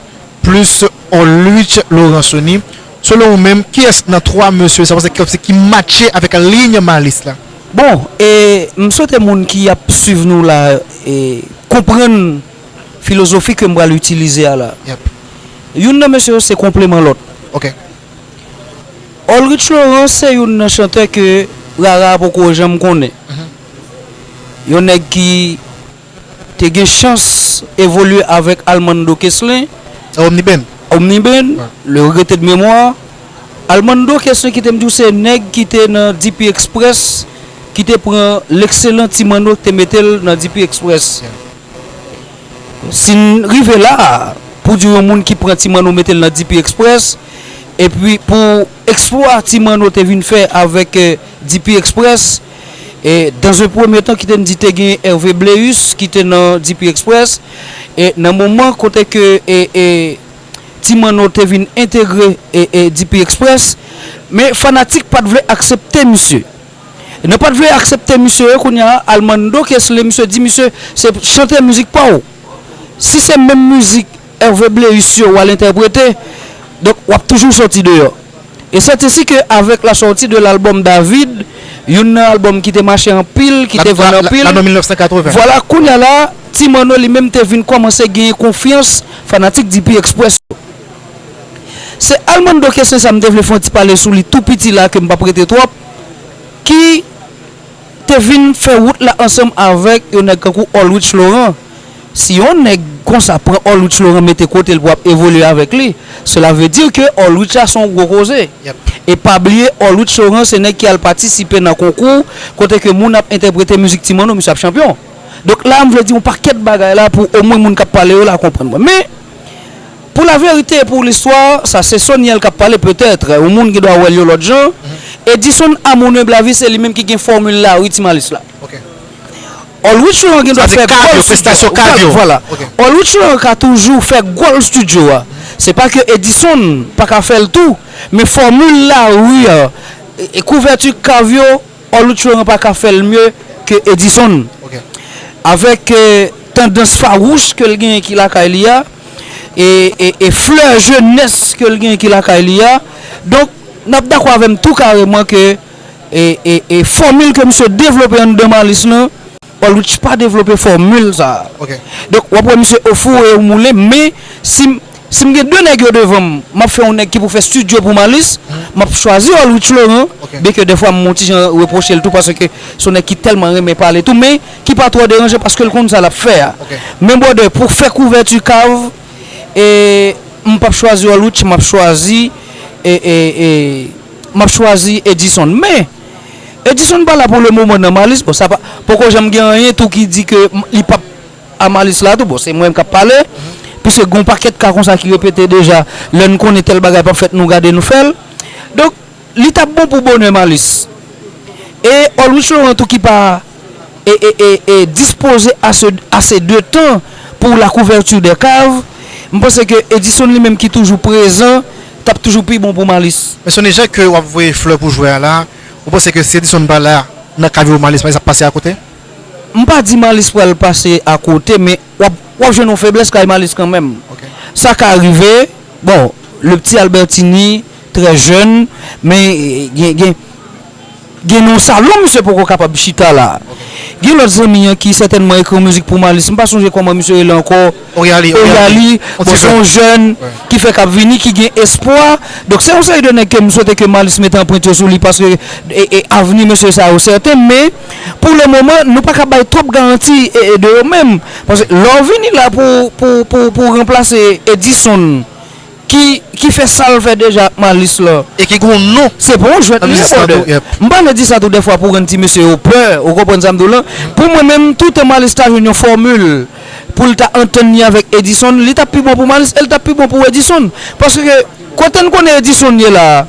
plis Olwich Laurent Sony, selon ou menm, kiyès nan twa mesye sa w panse ki, ki matche avèk liy Malice la? Bon, e m swete moun ki ap swiv nou la, e, konprann filozofi ke m pral itilize a la. Yep. Youn nan mesye yo se konpleman lòt. Ok. Olwich Laurent se youn nan chantè ke Rara poko janm konnen. Mhm. Yon nèg ki te gen chans evolye avèk Almando Keslen. Omniben. Omniben, wi. Le regretté de mémoire. Almando Keslen ki te m di w se nèg ki te nan D P Express, ki te pran lekselan Ti Manno ki te mete l nan D P Express. Yeah. Si n rive la, pou di yon moun ki pran Ti Manno mete l nan D P Express, epi pou eksplwa Ti Manno te vin fè avèk, e, D P Express, e, dans un premier temps, kite n di te gen Hervé Bléus ki te nan D P Express, e nan moman kote ke, e, e, Ti Manno te vin entegre, e, e, D P Express, men fanatik pa t vle aksepte misye. Nan pa t vle aksepte misye yo, kounye a, Almando Keslen, misye di misye, se chante mizik pa w. Si se menm mizik Hervé Bléus yo w al entèprete, donk w ap toujou sòti deyò. E sèt ensi ke avèk la sortie de l'album David, youn nan album ki te mache anpil, ki te vann anpil. Ladan mil nèf san katreven. Vwala, kounye a la, Ti Manno li menm te vin kòmanse genyen konfyans fanatik D P Express yo. Se Almando Keslen sa m te vle fè yon ti pale sou li tou piti la ke m p ap rete twòp, ki te vin fè wout la ansanm avèk yon nèg kankou Olwich Laurent. Si yon nèg konsa pran Olwich Laurent mete kote l pou ap evolye avèk li, cela veut dire ke Olwich la se yon gwo koze. E pa bliye, Olwich Laurent se nèg ki al patisipe nan konkou kote ke moun ap entèprete mizik Ti Manno, misye ap chanpyon. Donk la, m vle di yon pakèt bagay la pou omwen moun k ap pale yo la konprann mwen. Men, pou laverite e pou listwa, sa se Soniel k ap pale, petèt, yon moun ki dwa wè l yon lòt jan. Edison Amoune Blavy, se li menm ki gen fòmil lari Ti Malis la. Olwich Laurent gen dwa fè gòl studio. Vwala. Olwich Laurent ka toujou fè gòl studio a. Se pa ke Edison pa ka fè l tou, men fòmil lari a, e, e kouvèti kav yo, Olwich Laurent pa ka fè l mye ke Edison. Avèk, eh, tandans fawouch ke l genyen ki lakay li a, e, e, e flè jenès ke l genyen ki lakay li a. Donk, n ap dakò avè m tou kareman ke, e, e, e fòmil ke misye devlope anndan Malis lan, Olwich pa devlope fòmil sa a. Donk, w ap wè misye ofou e moulen, men si m, si m gen de nèg yo devan m, m ap fè yon nèg ki pou fè studio pou Malis, m ap chwazi Olwich Laurent, byenke dèfwa m yon ti jan repwoche l tou, paske se yon nèg ki tèlman renmen pale tou, men ki pa twò deranje paske l konn sa l ap fè a. Men brother, pou fè kouvèti kav, e, m p ap chwazi Olwich, m ap chwazi, e, e, e, m ap chwazi Edison. Men, Edison pa la pou le moman nan Malis, bon, sa pa, poko janm gen anyen tou ki di ke m, li p ap a Malis la tou, bon, se mwen k ap pale, piske gen yon pakèt ka konsa ki repete deja, lè n konnen tèl bagay p ap fèt, nou gade, nou fè l. Donk, li t ap bon pou bonè Malis. E Olwich Laurent tou ki pa, e, e, e, e dispoze ase, ase de tan pou la couverture des caves, m panse ke Edison li menm ki toujou prezan, t ap toujou pi bon pou Malis. Men Sony Jean, ke w ap voye flè pou jwè a la, ou panse ke si Edison pa la, nan kav yo Malis, Malis ap pase akote? M pa di Malis pral pase akote, men w ap, w ap jwenn yon feblès kay Malis kanmenm. Sa ka rive, bon, le petit Albertini, trè jèn, men, eh, gen, gen, gen yon salon misye poko kapab chita la. Gen lòt zanmi an ki sètènman ekri yon mizik pou Malis. M pa sonje kòman misye rele ankò. Oyali, Oyali. Bon, se yon jèn ki fèk ap vini, ki gen espwa. Donk, se yon seri de nèg ke m swete ke Malis mete anprent yo sou li, paske, e, e, avni mesye sa yo sèten, men pou le moman, nou pa ka bay twòp garanti, e, e, de yo menm. Paske lè w vini la pou, pou, pou, pou ranplase Edison, ki, ki fè sa l fè deja ak Malis la. E ki gon non. Se pa yon jwèt li ye, brother. M pa vle di sa tou dèfwa pou rann ti mesye yo pè, ou konprann sa m di w lan? Pou mwen menm, toutan Malis ta jwenn yon fòmil pou l ta antann li avèk Edison, li t ap pi bon pou Malis e l t ap pi bon pou Edison. Paske kote n konnen Edison ye la a,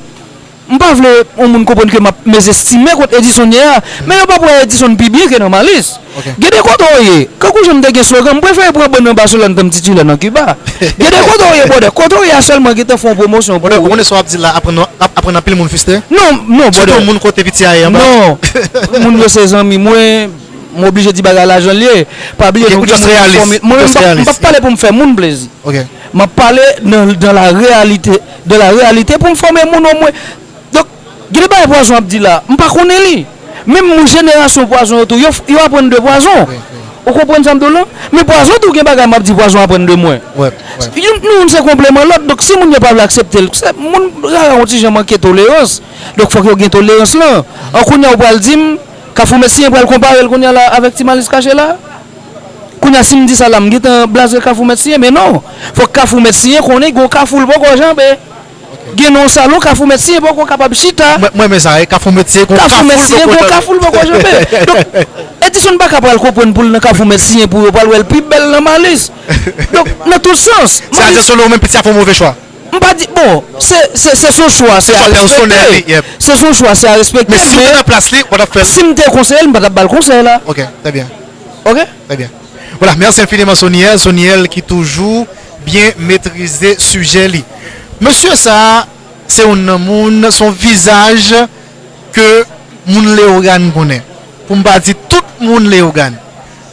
m pa vle yon moun konprann ke m ap mezestime kot Edison ye a, men yo p ap wè Edison pi byen ke nan Malis. Gen de kote w ye, kankou jan m te gen slogan, m prefere pran bann nan Baselòn tanm titilè nan Kiba. Gen de kote w ye, brother, kote w ye a sèlman gentan fè yon pwomosyon pou ou. Ou konnen sa w ap di la, aprann, ap, aprann anpil moun fiste. Non, non, brother. Sitou moun kote piti a ye anba. Non, moun yo se zanmi mwen, m oblije di bagay la jan l ye. Pa bliye nou gen moun ki fòme. Mwen menm, m p ap, m p ap pale pou m fè moun plezi. M ap pale nan, dans la réalité, dans la réalité pou m fòme moun omwen. Donk, gen de bagay Pwazon ap di la, m pa konnen li. Menm moun jenerasyon Pwazon yo tou, yo, yo aprann de Pwazon. Ou konprann sa m di w lan? Men Pwazon tou gen bagay m ap di Pwazon aprann de mwen. Youn, youn se konpleman lòt, donk si moun yo pa vle aksepte l, se moun rara yon ti jan manke tolerans. Donk fòk yo gen tolerans lan. An kounye a ou pral di m, Kafou Mèt Siyen pral konpare l kounye a la avèk Ti Malis Kache la? Kounye a si m di sa la, m gentan blaze Kafou Mèt Siyen, men non. Fòk Kafou Mèt Siyen konnen gen yon kafou l poko janbe. Gen nan yon salon, Kafou Mèt Siyen poko kapab chita. Mwen, mwen renmen sa, e Kafou Mèt Siyen gon kafou l poko janbe. Kafou Mèt Siyen gon kafou l poko janbe. Donk, Edison pa ka pral konprann pou l nan Kafou Mèt Siyen pou yo pral wè l pi bèl nan Malis. Donk, nan tout sans, se Malis. Adyasolo ou menm piti a fè yon move chwa. M pa di, bon, se, se, se son chwa, se a respekte. Se son chwa, se a respekte, men si m te nan plas li, ou pa t ap fè l? Si m te konseye l, m pa t ap ba l konsèy la. Ok, trè byen. Ok? Trè byen. Voilà, mèsi enfiniman Soniel. Soniel ki toujou byen metrize sijè li. Mesye sa a, se youn nan moun, se yon vizaj ke moun Leyogàn konnen. Pou m pa di tout moun Leyogàn.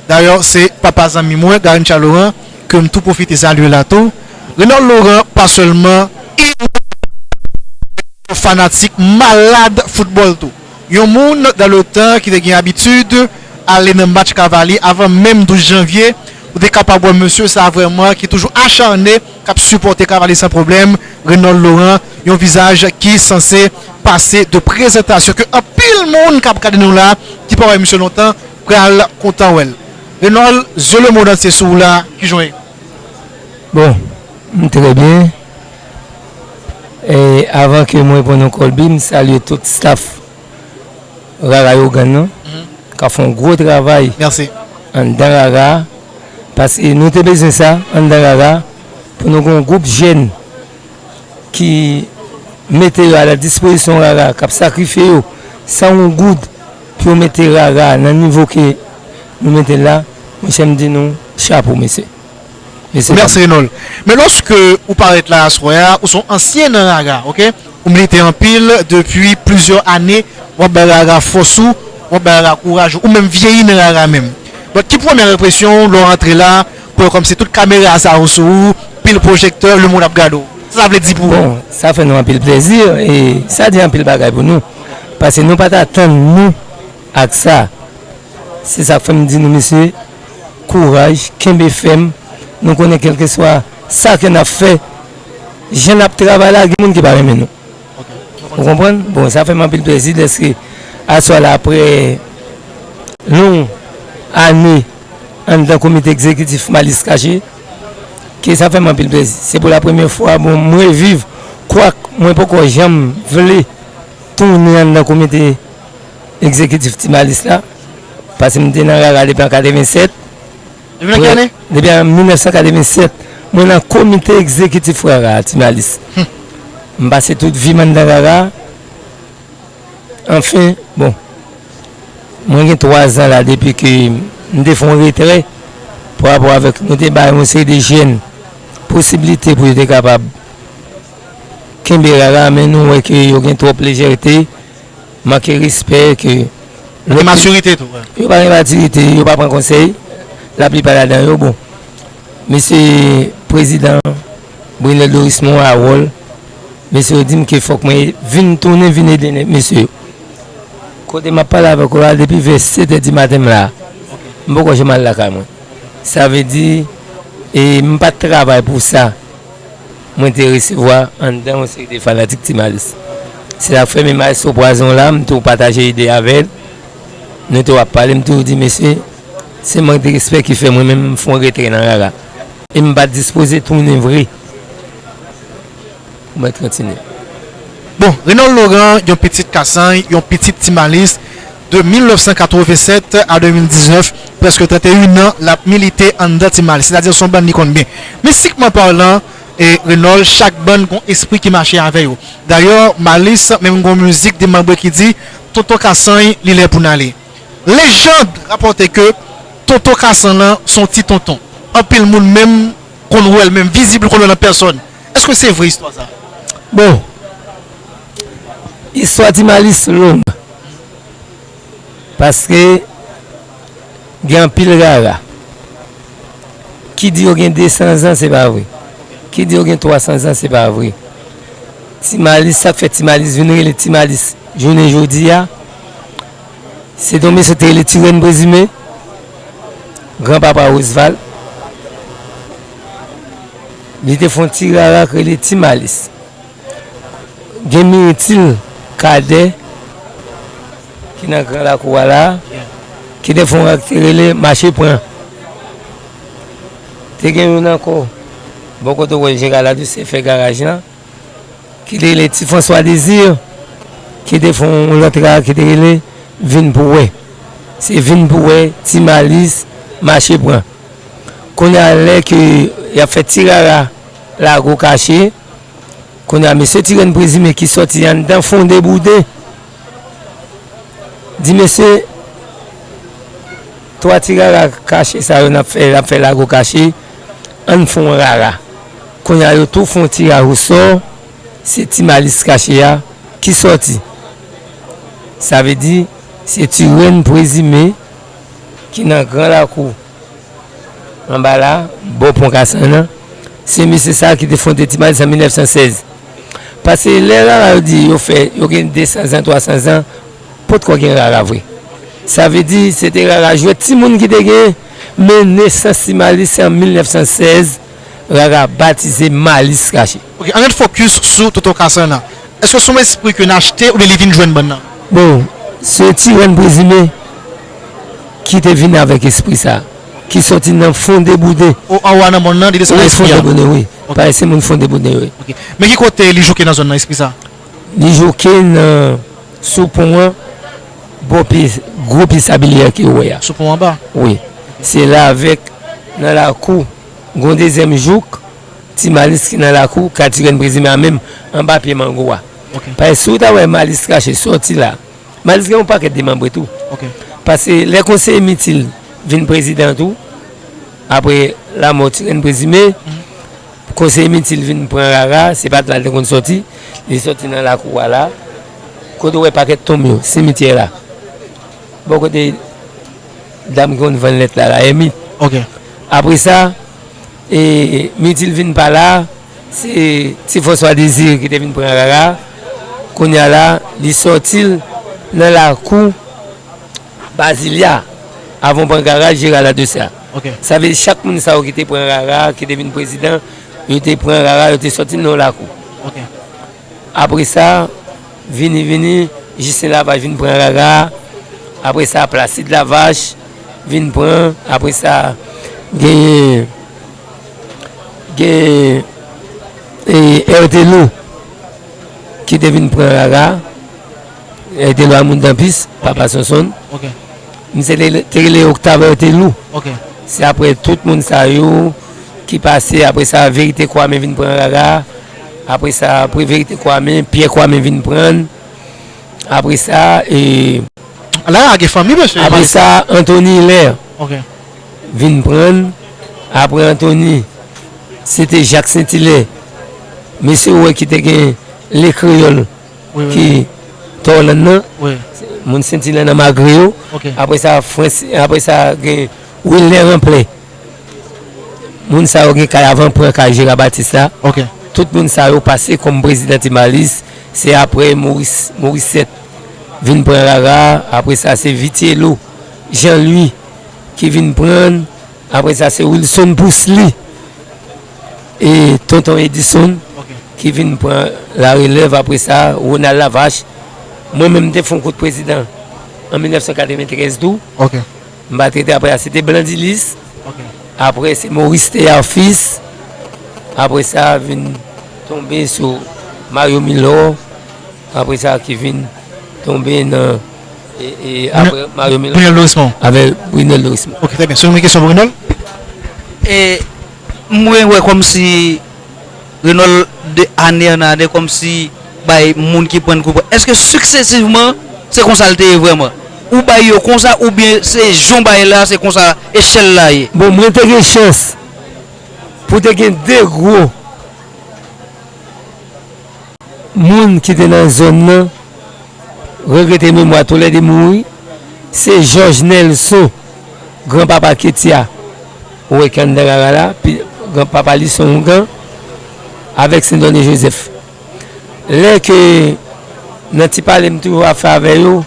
Dayè, se papa zanmi mwen, Garincha Laurent, ke m tou pwofite salye la tou. Renold Laurent, pa sèlman yon fanatik malad foutbòl tou. Yon moun, dans le temps, ki te gen abitid ale nan match Cavaliers avan menm douz janvye, ou te kapab wè mesye sa vrèman ki toujou acharne, k ap sipòte Cavaliers san pwoblèm, Renold Laurent, yon vizaj ki sanse pase de prezantasyon ke anpil moun k ap gade nou la, ki pa wè misye lontan, pral kontan wè l. Renold, zye lemonn antye sou ou la, kijan w ye? Bon, m trè byen. E avan ke mwen reponn ou, Colby, m salye tout staff Rara Yogan nan, k ap fè yon gwo travay anndan Rara a, paske nou te bezwen sa anndan Rara a, pou nou gen yon gwoup jèn ki mete yo a la dispozisyon Rara, k ap sakrifye yo san yon goud pou yo mete Rara nan nivo ke nou mete l la, monchè, m di nou chapo, mesye. Mesye, Mèsi, Renold. Men lòske ou parèt la aswè a, ou se yon ansyen nan Rara, oke? Ou milite anpil depi plizyè ane, w ap bay Rara fòs ou, w ap bay Rara kouraj ou, ou menm vyeyi nan Rara menm. Donk, ki premyè enpresyon w lè w rantre la, pou wè kòmsi tout kamera sa yo sou ou, pil pwojektè, lemonn ap gade w? Sa sa vle di pou ou? Bon, sa fè nou anpil plezi, e sa di anpil bagay pou nou. Paske nou pa t atann nou ak sa. Se sa k fè m di nou, mesye, kouraj, kenbe fèm. Nou konnen kèlkeswa sa ke n ap fè, jan n ap travay la, gen moun ki pa renmen nou. Ou konprann? Bon, sa fè m anpil plezi dèske aswè la, apre long ane anndan komite egzekitif Malis Kache, ke sa fè m anpil plezi. Se pou la premyè fwa, bon, m reviv, kwak mwen poko janm vle tounen anndan komite egzekitif Ti Malis la, paske m te nan Rara depi an katrevennsèt. Depi nan ki ane? Depi an mil nèf san katrevennsèt, mwen nan komite egzekitif Rara a, Ti Malis. M pase tout vi m anndan Rara. Anfen, bon, mwen gen twa zan la depi ke m te fè yon retrè pa rapò avèk, nou te bay yon seri de jèn posiblite pou yo te kapab kenbe Rara, men nou wè ke yo gen twòp lejète, manke respè, ke Manke matirite tou, wi. Yo pa gen matirite, yo pa pran konsèy, laplipa ladan yo, bon. Mesye prezidan Brinel Dorismond Harold, mesye yo di m ke fòk mwen vin tounen vin ede mesye yo. Kote m ap pale avèk ou la, depi vè sèt è di maten m la, m poko janm al lakay mwen. Sa vle di, e m pa t travay pou sa mwen te resevwa anndan yon seri de fanatik Ti Malis. Se sa k fè menm Maestro Pwazon la, m tou pataje ide avè l. Nou tou ap pale, m tou di, mesye, se mank de respè ki fè mwen menm m fè yon retrè nan Rara. E m pa t dispoze tounen vre. Ou mèt kontinye. Bon, Renold Laurent, yon pitit Kasanj, yon pitit Ti Malis, de mil nèf san katrevennsèt a de mil diznèf, prèske trannteyen an, l ap milite anndan Ti Malis, sètadi se yon bann li konn byen. Mistikman palan, e Renold, chak bann gon espri ki mache avè yo. Dayè, Malis menm gon mizik demanbre ki di, Tonton Kasanj, li lè pou n ale. Lejand rapòte ke Tonton Kasanj lan se yon ti tonton. Anpil moun menm konn wè l, menm vizib konn wè l an pèsòn. Èske se vre istwa sa? Bon, istwa Ti Malis long. Paske gen anpil Rara ki di yo gen de san zan, se pa vre. Ki di yo gen twa san zan, se pa vre. Ti Malis, sa k fè Ti Malis vin rele Ti Malis jounen jodi a, se te yon mesye te rele Ti Rèn Prezime, granpapa Roosevelt. Li te fè yon ti Rara k rele Ti Malis. Gen Miritil Kadè ki nan Gran Lakou a la, ki te fè yon Rara ki te rele Mache Pran. Te gen youn ankò, bò kote w wè Jera Ladouceur fè garaj lan, ki te rele Ti François Désir, ki te fè yon lòt Rara ki te rele Vin pou wè. Se Vin pou wè, Ti Malis, Mache Pran. Kounye a, lè ke y ap fè ti Rara Lago Kache, kounye a, mesye Ti Rèn Prezime ki sòti anndan Fonde Boude di mesye, twa ti Rara Kache sa yo n ap fè, n ap fè Lago Kache, ann fè yon Rara. Kounye a, yo tou fè yon tiraj osò, se Ti Malis Kache a ki sòti. Sa vle di, se Ti Rèn Prezime ki nan Gran Lakou anba la, bò pon Kasanj lan, se mesye sa a ki te fonde Ti Malis an mil nèf san sèz. Paske lè Rara yo di yo fè, yo gen de san zan, twa san zan, potko gen Rara vre. Sa vle di, se te Rara jwèt timoun ki te gen, men nesans Ti Malis se an mil nèf san sèz, Rara batize Malis Kache. Ok, ann ret fokis sou Tonton Kasanj lan. Èske se yon espri ke n achte oubyen li vin jwenn bann nan? Bon, se Ti Rèn Prezime ki te vin avèk espri sa, ki sòti nan Fondebouden. O, anwo a nan mòn nan, li desann nan Wi, espri a. Fondebouden, wi. Ok. Parèt se moun Fondebouden, wi. Ok. Men ki kote li jouke nan zòn nan, espri sa? Li jouke nan, sou pon an, bò pye, gwo pye sabliye a ke w wè a. Sou pon anba? Wi. Se la avèk, nan lakou, gon dezyèm jouk, Ti Malis ki nan lakou, Kati Grenn Prezime a menm, anba pye mango a. Ok. Paske si w ta wè Malis Krache sòti la, Malis gen yon pakèt demanbre tou. Ok. Paske lè konseye Mitil vin prezidan tou, apre lanmò Ti Grenn Prezime, konseye Mitil vin pran Rara, se pa t la l te konn sòti, li sòti nan lakou a la, kote w wè pakèt tonm yo, simityè la. Bò kote dam ki konn vann lèt la, la, Èmit. Ok. Apre sa, e, Mitil vin pa la, se Ti François Désiré ki te vin pran Rara. Kounye a la, li sòti l nan lakou Bazilya, avan w pran Rara, Gérald Adoucet. Ok. Sa vle di chak moun sa yo ki te pran Rara, ki te vin prezidan, yo te pran Rara, yo te sòti l nan yon lakou. Ok. Apre sa, vini, vini, Jisten Lavach vin pran Rara. Apre sa, Placide Lavach vin pran. Apre sa, genyen, genyen, e, Hertelou ki te vin pran Rara. Hertelou a moun Tanpis, papa Sonson. Ok. Misye te, te rele Octave Hertelou. Ok. Se apre tout moun sa yo ki pase, apre sa, Verite Kwame vin pran Rara. Apre sa, apre Verite Kwame, Pyè Kwame vin pran. Apre sa, e, Rara gen fanmi, mesye. Apre sa, Anthony Hilaire Ok. vin pran. Apre Anthony, se te Jacques Saint-Hilaire. Mesye ou wè ki te gen Le Kreyòl Wi, wi, ki wi. Tòlàn nan, Wi. Moun Sentilan nan Magre yo. Ok. Apre sa, Frans, apre sa, gen Wilner Ranplè. Moun sa yo gen kay avan pran kay Jera Batis la. Ok. Tout moun sa yo pase kòm prezidan Ti Malis. Se apre Moris, Morisèt vin pran Rara. Apre sa, se Vitiello Jean Louis ki vin pran. Apre sa, se Wilson Pously e Tonton Edison Ok. ki vin pran larelèv. Apre sa, Ronald Lavache. Mwen menm, m te fè yon kout prezidan an mil nèf san katreventrèz tou. Ok. M pa t rete apre sa, se te Blandilis. Ok. Apre, se Maurice Théard Fils. Apre sa, vin tonbe sou Mario Milor. Apre sa, ki vin tonbe nan, e, e, apre Mario Milor. Brunel Dorismond. Avèk Brunel Dorismond. Ok, trè byen. Se yon kesyon pou Renold? E, mwen wè kòmsi Renold de ane an ane kòmsi bay moun ki pran n kou pran. Èske siksesivman se konsa l te ye vrèman? Ou bay yo konsa oubyen se jan w bay la, se konsa echèl la ye? Bon, mwen te gen chans pou te gen de gwo moun ki te nan zòn nan, regrete memwa toulède mouri, se Jòj Nèlson, granpapa Ketya, ou wè ki anndan Rara la, pi, granpapa li se yon ougan, avèk Sendone Jozèf. Lè ke nan ti pale m toujou ap fè avè yo,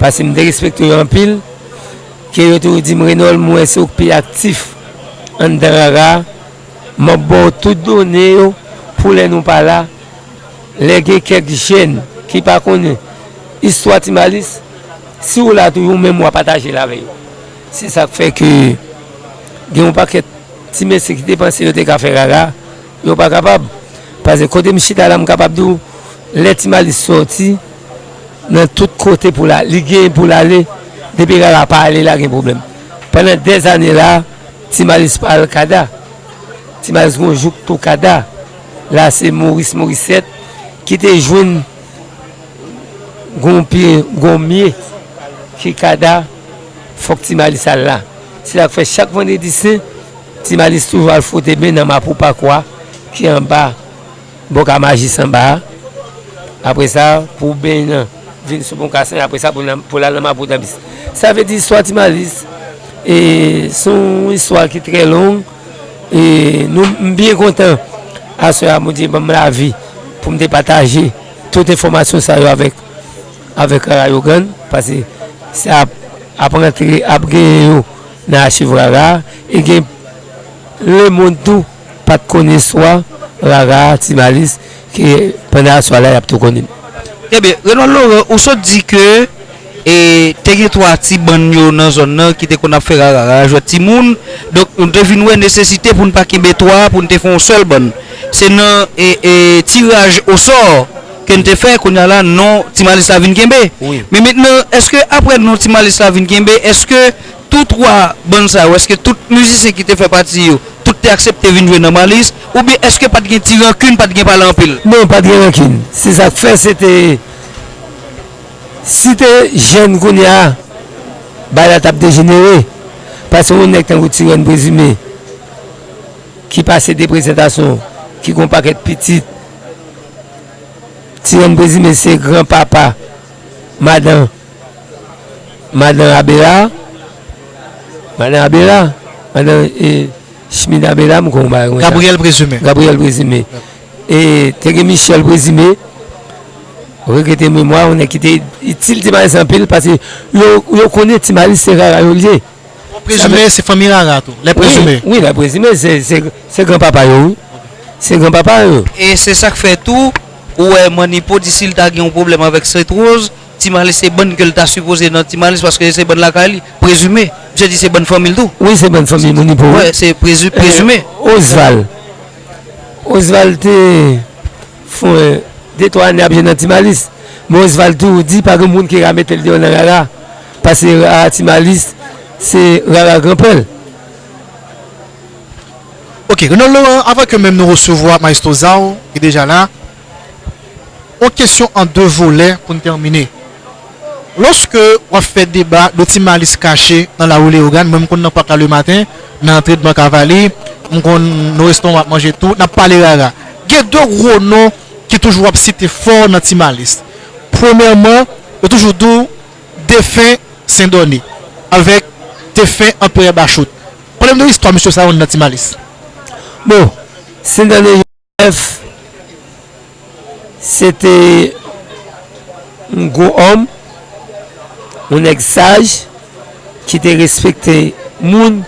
paske m te respekte yo anpil, ke yo toujou di m, Renold, m wè se ou k pi aktif anndan Rara, m ap ba w tout done yo pou lè nou pa la, lè gen kèk jèn ki pa konnen istwa Ti Malis, si w la toujou, ou menm w a pataje l avè yo. Se sa k fè ke gen yon pakèt ti mesye ki te panse yo te ka fè Rara, yo pa kapab. Paske kote m chita la, m kapab di w, lè Ti Malis sòti, nan tout kote pou l a-, li gen pou l ale, depi Rara pa ale, l a gen pwoblèm. Pandan dèzane la, Ti Malis pa al Kada. Ti Malis gon jouk tou Kada. La se Moris Morisèt ki te jwenn gon pye gonmye ki Kada, fòk Ti Malis al la. Se sa k fè chak vandredi sen, Ti Malis toujou al fwote men nan Mapou Pakwa ki anba bò ka Majis anba a. Apre sa, pou benyen an vin sou pon Kasen, apre sa, pou nan, pou l al nan Mapou Tanpis. Sa vle di istwa Ti Malis, e, se yon istwa ki trè long. E, nou, m byen kontan, aswè a, Bondye ban m lavi pou m te pataje tout enfòmasyon sa yo avèk, avèk Rara Yogann, paske se ap, ap rantre, ap genyen yo nan achiv Rara, e gen lemonn tou pa t konnen istwa Rara, Ti Malis, ke pandan aswè a la, y ap tou konnen. Trè byen. Renold Laurent, ou sot di ke e te gen twa ti bann yo nan zòn nan ki te konn ap fè rara, rara jwèt timoun. Donk, nou te vin wè nesesite pou n pa kenbe twa a, pou n te fè yon sèl bann. Se nan e, e, tiraj osò ke n te fè, kounye a la, non Ti Malis la vin kenbe. Wi. Men mentnan, èske apre non Ti Malis la vin kenbe, èske tou twa bann sa yo, èske tout mizisyen ki te fè pati yo, tout te aksepte vin jwe nan Malis, oubyen èske pa t gen ti rankin, pa t gen pale anpil? Non, pa t gen rankin. Se sa k fè, se te, si te jèn kounye a, bagay la t ap dejenere. Paske yon nèg tankou Ti Rèn Prezime, ki pase de prezantasyon, ki gon pakèt pitit. Ti Rèn Prezime se granpapa madan, madan Abela, madan Abela, madan, e, Chmina Abela, m konn yon bagay konsa. Gabriel Prezime. Gabriel Prezime. E te gen Michel Prezime, regrete memwa, yon nèg ki te itil Ti Malis anpil, paske yo, yo konnen Ti Malis se rara yo l ye. Prezime, se fanmi rara tou, lè Prezime. Wi, wi, lè Prezime, se, se, se granpapa yo, wi. Se granpapa yo. E se sa k fè tou, ou wè Mannipo di si l ta gen yon pwoblèm avèk Sentwoz, Ti Malis se bann ke l ta sipoze nan Ti Malis, paske se bann lakay li, Prezime. Misye di se bann fanmi l tou. Wi, se bann fanmi Mannipo, wi. Wè, se Prezi-, Prezime. Osval. Osval te fè de twa ane ap jwe nan Ti Malis. Men Osval toujou di pa gen moun ki ka mete l deyò nan rara. Paske rara Ti Malis, se rara granpè l. Ok, Renold Laurent, avan ke menm nou resevwa Maestro Zao, ki deja la, yon kesyon an de volè pou n tèmine. Lòske w ap fè deba de Ti Malis kache nan lari Leyogàn, mwen m konn nan pòt la lematen, nan antredman Kavali, m konn nan restoran w ap manje tou, n ap pale rara. Gen de gwo non ki toujou ap site fò nan Ti Malis. Premyèman, yo toujou di w defen Sendòne avèk defen Anperè Bachout. Pale m de istwa mesye sa yo nan Ti Malis. Bon, Sendòne Jozèf, se te yon gwo òm, yon nèg saj, ki te respekte moun,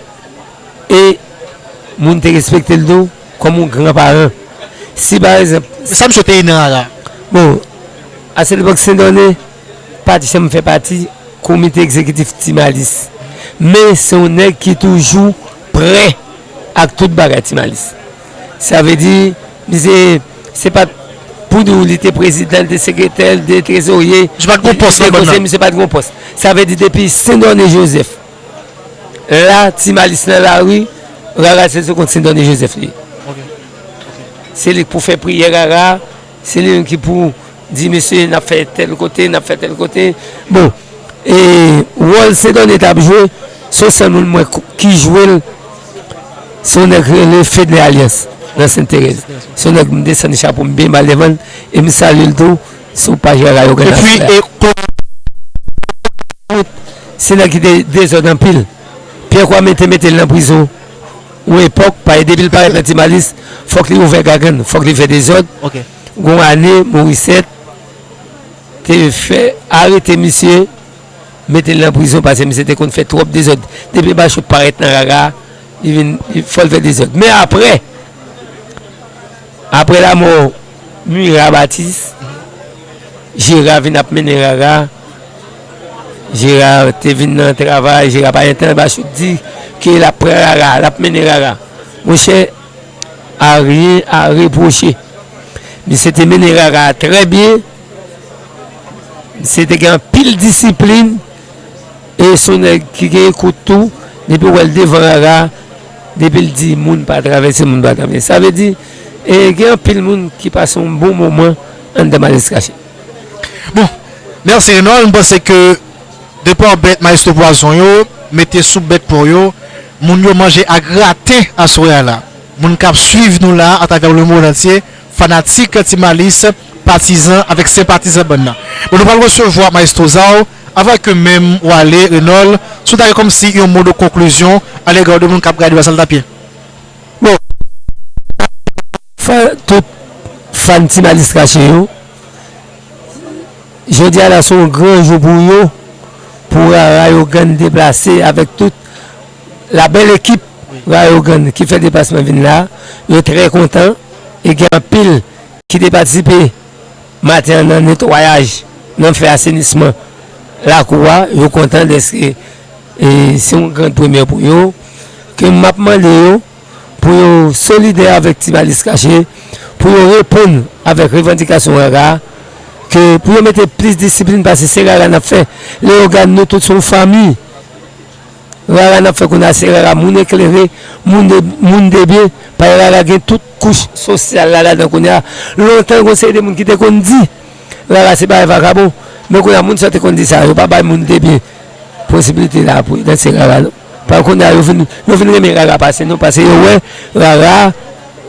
e moun te respekte l tou kòm yon gran paran. Si pa egzanp, men sa misye te ye nan rara? Bon, a sèt epòk Sendòne pa t janm fè pati komite egzekitif Ti Malis. Men se yon nèg ki toujou prè ak tout bagay Ti Malis. Sa vle di, misye, se pa t pou di w li te prezidan, li te sekretè, li te trezorye, misye pa t gon pòs nan bann nan. Misye pa t gon pòs. Sa vle di depi Sendòne Jozèf, la, Ti Malis nan lari, rara se sou kont Sendòne Jozèf li ye. Ok. Se li k pou fè priyè rara, se li menm ki pou di mesye n ap fè tèl kote, n ap fè tèl kote. Bon, e wòl Sendòne t ap jwe, se yon sèl moun mwen k-, ki jwe l, se yon nèg ki rele Fednè Alyans nan Sent Terèz. Se yon nèg m desann chapo m byen ba l devan l, e m salye l tou sou paj rara yo gen nan sila. Epi, e, se nèg ki te dezòd anpil. Pyè Kwame te mete l nan prizon yon epòk, paske depi l parèt nan Ti Malis, fòk li ouvè gagann, fòk li fè dezòd. Ok. Gon ane, Morisèt te fè arete misye, mete l nan prizon, paske misye te konn fè twòp dezòd. Depi Bachout parèt nan rara, li vin, li, fò l fè dezòd. Men apre, apre lanmò Mira Batis, Jera vin ap mennen rara. Jera te vin nan travay, Jera pa gen tan, Bachout di ke l ap pran rara, l ap mennen rara. Monchè, a rien à reprocher. Misye te mennen rara a trè byen. Misye te gen anpil disiplin. E se yon nèg ki gen ekout tou. Depi w wè l devan rara, depi l di moun pa travèse, moun pa travèse. Sa vle di, e gen anpil moun ki pase yon bon moman anndan Malis Kache. Bon, mèsi Renold. M panse ke depa bèt Maestro Pwazon yo, mete sou bèt pò yo, moun yo manje a graten aswè a la. Moun k ap swiv nou la atravè lemonn antye, fanatik Ti Malis, patizan avèk senpatizan bann nan. Bon, nou pral resevwa Maestro Zao. Avan ke menm w ale, Renold, si w ta gen kòmsi yon mo de konklizyon alèga de moun k ap gade w a, sa l t ap ye? Bon, fan, tout fan Ti Malis Kache yo, jodi a la se yon gran jou pou yo, pou Rara yo Gann deplase avèk tout la bèl ekip Rara yo Gann ki fè deplasman vin la. Yo trè kontan e gen anpil ki te patisipe maten an nan netwayaj, nan fè asenisman lakou a, yo kontan dèske e, se yon gran premyè pou yo, ke m ap mande yo pou yo solidè avèk Ti Malis Kache, pou yo reponn avèk revandikasyon Rara, ke pou yo mete plis disiplin, paske se Rara n ap fè. Leyogàn, nou tout se yon fanmi. Rara n ap fè kounye a, se Rara moun eklere, moun de, moun de byen, paske Rara gen tout kouch sosyal la ladan kounye a. Lontan, gen yon seri de moun ki te konn di Rara se bagay vakabon, men kounye a, moun sa yo te konn di sa, yo pa bay moun de byen posibilite la pou yo danse Rara, non. Paske kounye a, yo vin, yo vin renmen Rara pase nou, paske yo wè Rara,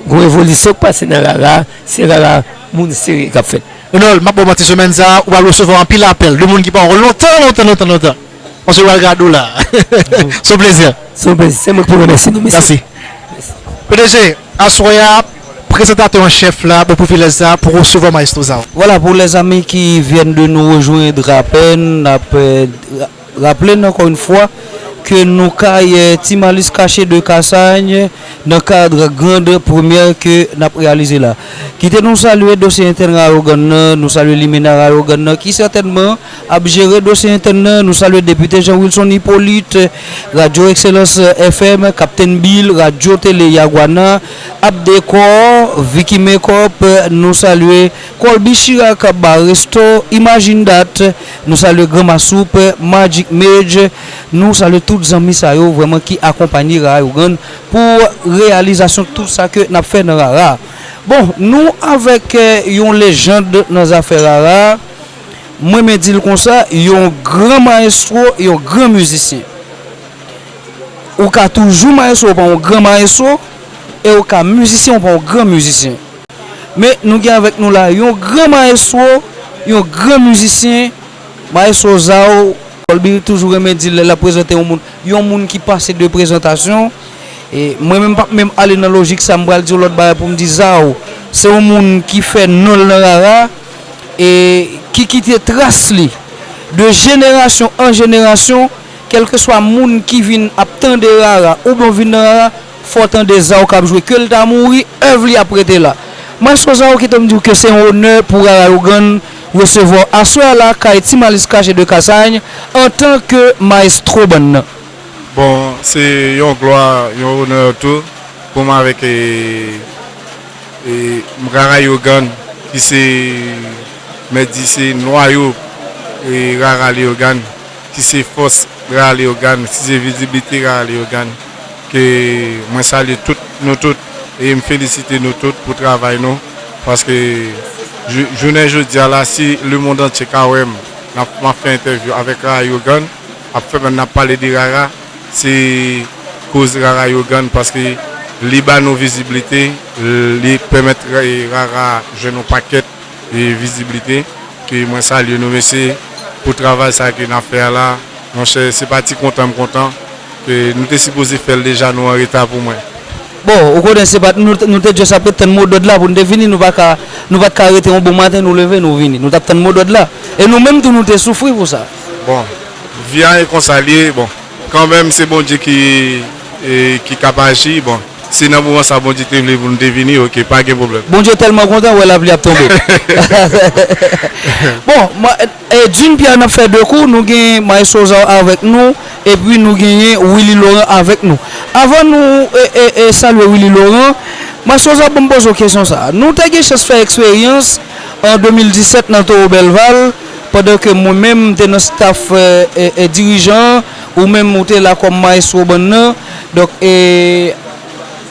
gon evolisyon k pase nan Rara, se Rara moun serye k ap fèt. Renold, m ap ba w manti, semèn sa a, ou pral resevwa anpil apèl de moun ki pa wè w lontan, lontan, lontan, lontan. Paske yo pral gade w la. Se yon plezi. Se yon plezi. Se mwen ki pou remèsye nou, mesye. Mèsi. P D G, aswè a, prezantatè an chèf la, bon privilèj sa pou resevwa maestro Zao. Voilà, pour les amis qui viennent de nous rejoindre à peine, n ap, euh, ra-, raple n ankò yon fwa ke nou kay, euh, Ti Malis Kache de Kasany nan kad grand premyè ke n ap reyalize la. Kite nou salye dosye entèn Rayogan nan, nou salye limena Rayogan nan, ki sètènman ap jere dosye entèn nan. Nou salye Depite Jean Wilson Hyppolite, Radyo Ekselans F M, Kaptenn Bill, Radyo Tele Yaguana, Abdecor, Vicky Makeup, nou salye Colby Chirac, Bar Resto, Imagine That, nou salye Granma Soup, Magic Mage, nou salye tout zanmi sa yo vrèman ki akonpanye Rara Yogan pou reyalizasyon tout sa ke n ap fè nan Rara. Bon, nou avèk, eh, yon lejand nan zafè Rara. Mwen men di l konsa, yon gran mayestwo, yon gran mizisyen. Ou ka toujou mayestwo, ou pa yon gran mayestwo, e ou ka mizisyen, ou pa yon gran mizisyen. Men nou gen avèk nou la yon gran mayestwo, yon gran mizisyen, Mayestwo Zao. Colby toujou renmen di l lè l ap prezante yon moun, yon moun ki pase de prezantasyon. E mwen menm p ap menm ale nan lojik sa, m pral di yon lòt bagay pou m di Zao, se yon moun ki fè non l nan Rara, e ki kite tras li de jenerasyon an jenerasyon, kèlkeswa moun ki vin ap tande Rara oubyen w vin nan Rara, fò w tande Zao k ap jwe, ke l ta mouri, èv li ap rete la. Mayestwo Zao, kite m di w ke se yon onè pou Rara Yogan resevwa w aswè a la kay Ti Malis Kache de Kasany antanke mayestwo bann nan. Bon, se yon glwa, yon onè tou pou m avèk, e, e, Rara Yogan, ki se, mèt di se nwayo, e, Rara Leyogan, ki se fòs Rara Leyogan, ki se viziblite Rara Leyogan, ke mwen salye tout, nou tout, e m felisite nou tout pou travay nou, paske jou-, jounen jodi a la, si lemonn antye ka wè m, n ap, m ap fè entèvyou avèk Rara Yogan, ap fè, n ap pale de Rara, se koz Rara Yogan, paske li ba nou viziblite, li pèmèt Ra-, Rara jwenn yon pakèt, e, viziblite, ke mwen salye nou, mesye, pou travay sa ke n ap fè a la. Monchè, se pa ti kontan m kontan, ke nou te sipoze fè l deja, nou an reta pou mwen. Bon, ou konnen se pa, nou, nou te just ap ret tann modòd la pou nou te vini, nou pa ka, nou pa t ka rete yon bon maten, nou leve, nou vini. Nou t ap tann modòd la. E nou menm tou, nou te soufri pou sa. Bon, vi a e konsa l ye, bon, kanmenm se Bondye ki, e, ki kab aji, bon, si nan moman sa Bondye te vle pou nou te vini, oke, pa gen pwoblèm. Bondye tèlman kontan, wè lapli ap tonbe. Bon, mwen, E, d'une pierre n ap fè de kou, nou gen Mayestwo Zao avèk nou, epi nou genyen Willy Laurent avèk nou. Avan nou, e, e, e, salye Willy Laurent, Mayestwo Zao, ban m poze w kesyon sa a. Nou te gen chans fè eksperyans an de mil disèt nan Towo Bèlval, pandan ke mwen menm m te nan staff, e, e, e, dirijan an, ou menm ou te la kòm mayestwo bann nan. Donk, e,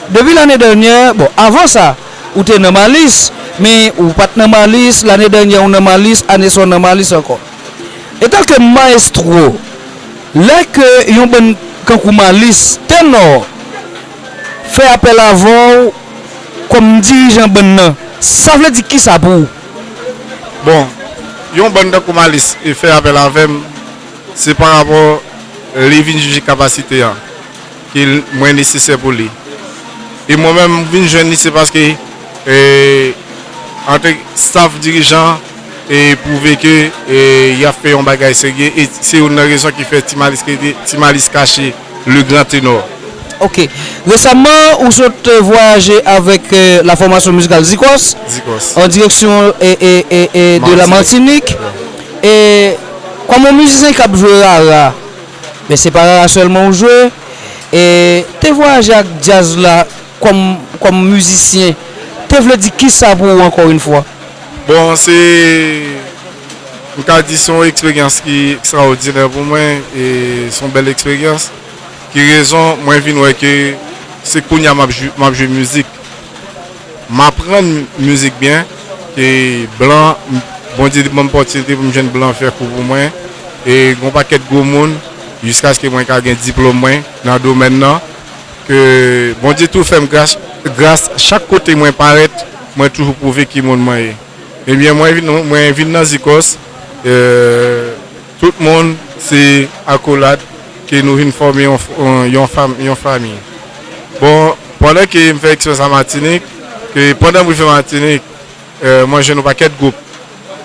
depi lane dènyè, bon, avan sa, ou te nan Malis, men ou pa t nan Malis, lane dènyè ou nan Malis, ane sa w nan Malis ankò. Etanke mayestwo, lè ke yon bann kankou Malis, Tenò, fè apèl avè w kòm dirijan bann nan, sa vle di kisa pou ou? Bon, yon bann tankou Malis e fè apèl avè m, se parapò li vin jije kapasite a, ke l-, mwen nesesè pou li. E mwen menm, m vin jwenn li, se paske, e, antre staff dirijan, e, pwouve ke, e, y ap fè yon bagay serye, e se youn nan rezon ki fè Ti Malis rete Ti Malis Kache, le grand ténor. Ok. Resaman, ou sot, e, vwayaje avèk, e, la fòmasyon mizikal Zikòs, Zikòs, an direksyon, e, e, e, e, de la Matinik. Matinik. E Kòm yon mizisyen k ap jwe rara, men se pa rara sèlman ou jwe, e te vwayaje ak djaz la kòm, kòm mizisyen, te vle di kisa pou ou ankò yon fwa? Bon, se, m ka di se yon eksperyans ki ekstraòdinè pou mwen, e se yon bèl eksperyans. Ki rezon, mwen vin wè ke se kounye a m ap jwe, m ap jwe mizik. M aprann mizik byen, ke blan, Bondye te ban m opòtinite pou m jwenn blan fè kou pou mwen, e gen yon pakèt gwo moun, jiskaske mwen ka gen diplòm mwen nan domèn nan, ke Bondye tou fè m gras, gras chak kote mwen parèt, mwen toujou pwouve ki moun mwen ye. Ebyen, mwen vin, mwen vin nan Zikòs, e, tout moun se akolad ke nou vin fòme yon, yon, fam, yon fanmi. Bon, pandan ke m fè eksperyans a Matinik, ke pandan m rive Matinik, e, mwen jwenn yon pakèt gwoup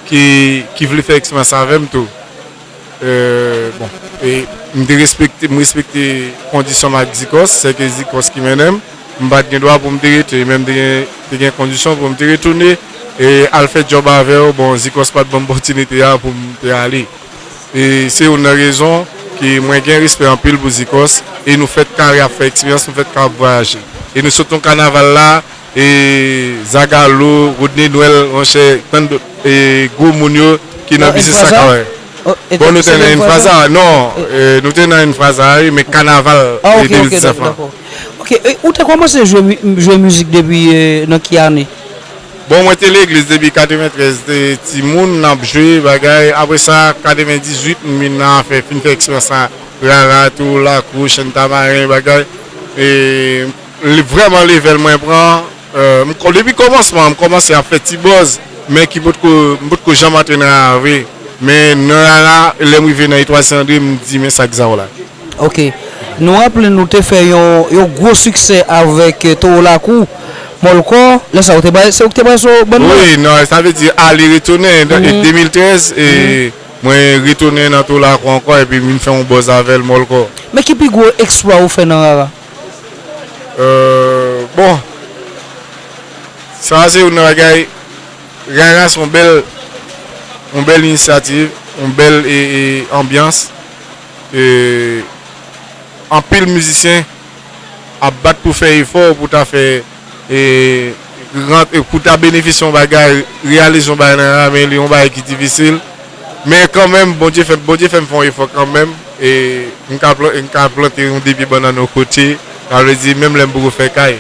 ki, ki vle fè eksperyans avè m tou. E, bon, e, m te respekte, m respekte kondisyon m ak Zikòs, sèke Zikòs ki mennen m, m pa t gen dwa pou m te rete, men m te gen, te gen kondisyon pou m te retounen e al fè djòb avè yo. Bon, Zikòs pa t ban m opòtinite a pou m te ale. E se youn nan rezon ke mwen gen respè anpil pou Zikòs, e nou fèt kare ap fè eksperyans, nou fèt kare ap vwayaje. E nou sot yon kanaval la, e Zagalo, Rodney Noël, monchè, tann dòt, e gwo moun yo ki nan biznis sa kare. Bon, nou te nan Infraza, non, e, nou te nan Infraza, wi, men kanaval e de mil diznèf lan. Ok, e ou te kòmanse jwe, jwe mizik depi e, nan ki ane? Bon, mwen te legliz depi katreventrèz, te timoun, n ap jwe, bagay. Apre sa, katrevendizuit, m vin nan afè, fin fè eksperyans la, rara, tou, lakou, chenn tamaren, bagay. E li vrèman level mwen pran. E, m, depi kòmansman, m kòmanse ap fè ti bòz, men ki potko, m potko janm antre nan rara vre. Men nan rara, lè m rive nan Etwal Sen Andre, m di, men sa k za w la. Ok. Nou raple nou te fè yon, yon gwo siksè avèk e, Towo Lakou, Mòlkò. Lè sa, ou te bay, se ou ki te bay so bann nan? Wi, non, sa vle di ale retounen. E de mil trèz, e mwen retounen nan Towo Lakou ankò, epi m vin fè yon bòz avè l, Mòlkò. Men ki pi gwo eksplwa ou fè nan rara? E, bon, sa se youn nan bagay, rara se yon bèl, yon bèl inisyativ, yon bèl e, e, anbyans. E, anpil mizisyen ap bat pou fè efò pou ta fè, e, rant, e, pou ta benefisye yon bagay, reyalize yon bagay nan rara, men li yon bagay ki difisil. Men kanmenm, Bondye fè, Bondye fè m fè yon efò kanmenm. E m ka, m ka plante yon de pye bannann yon kote. Sa vle di, menm lè m poko fè kay,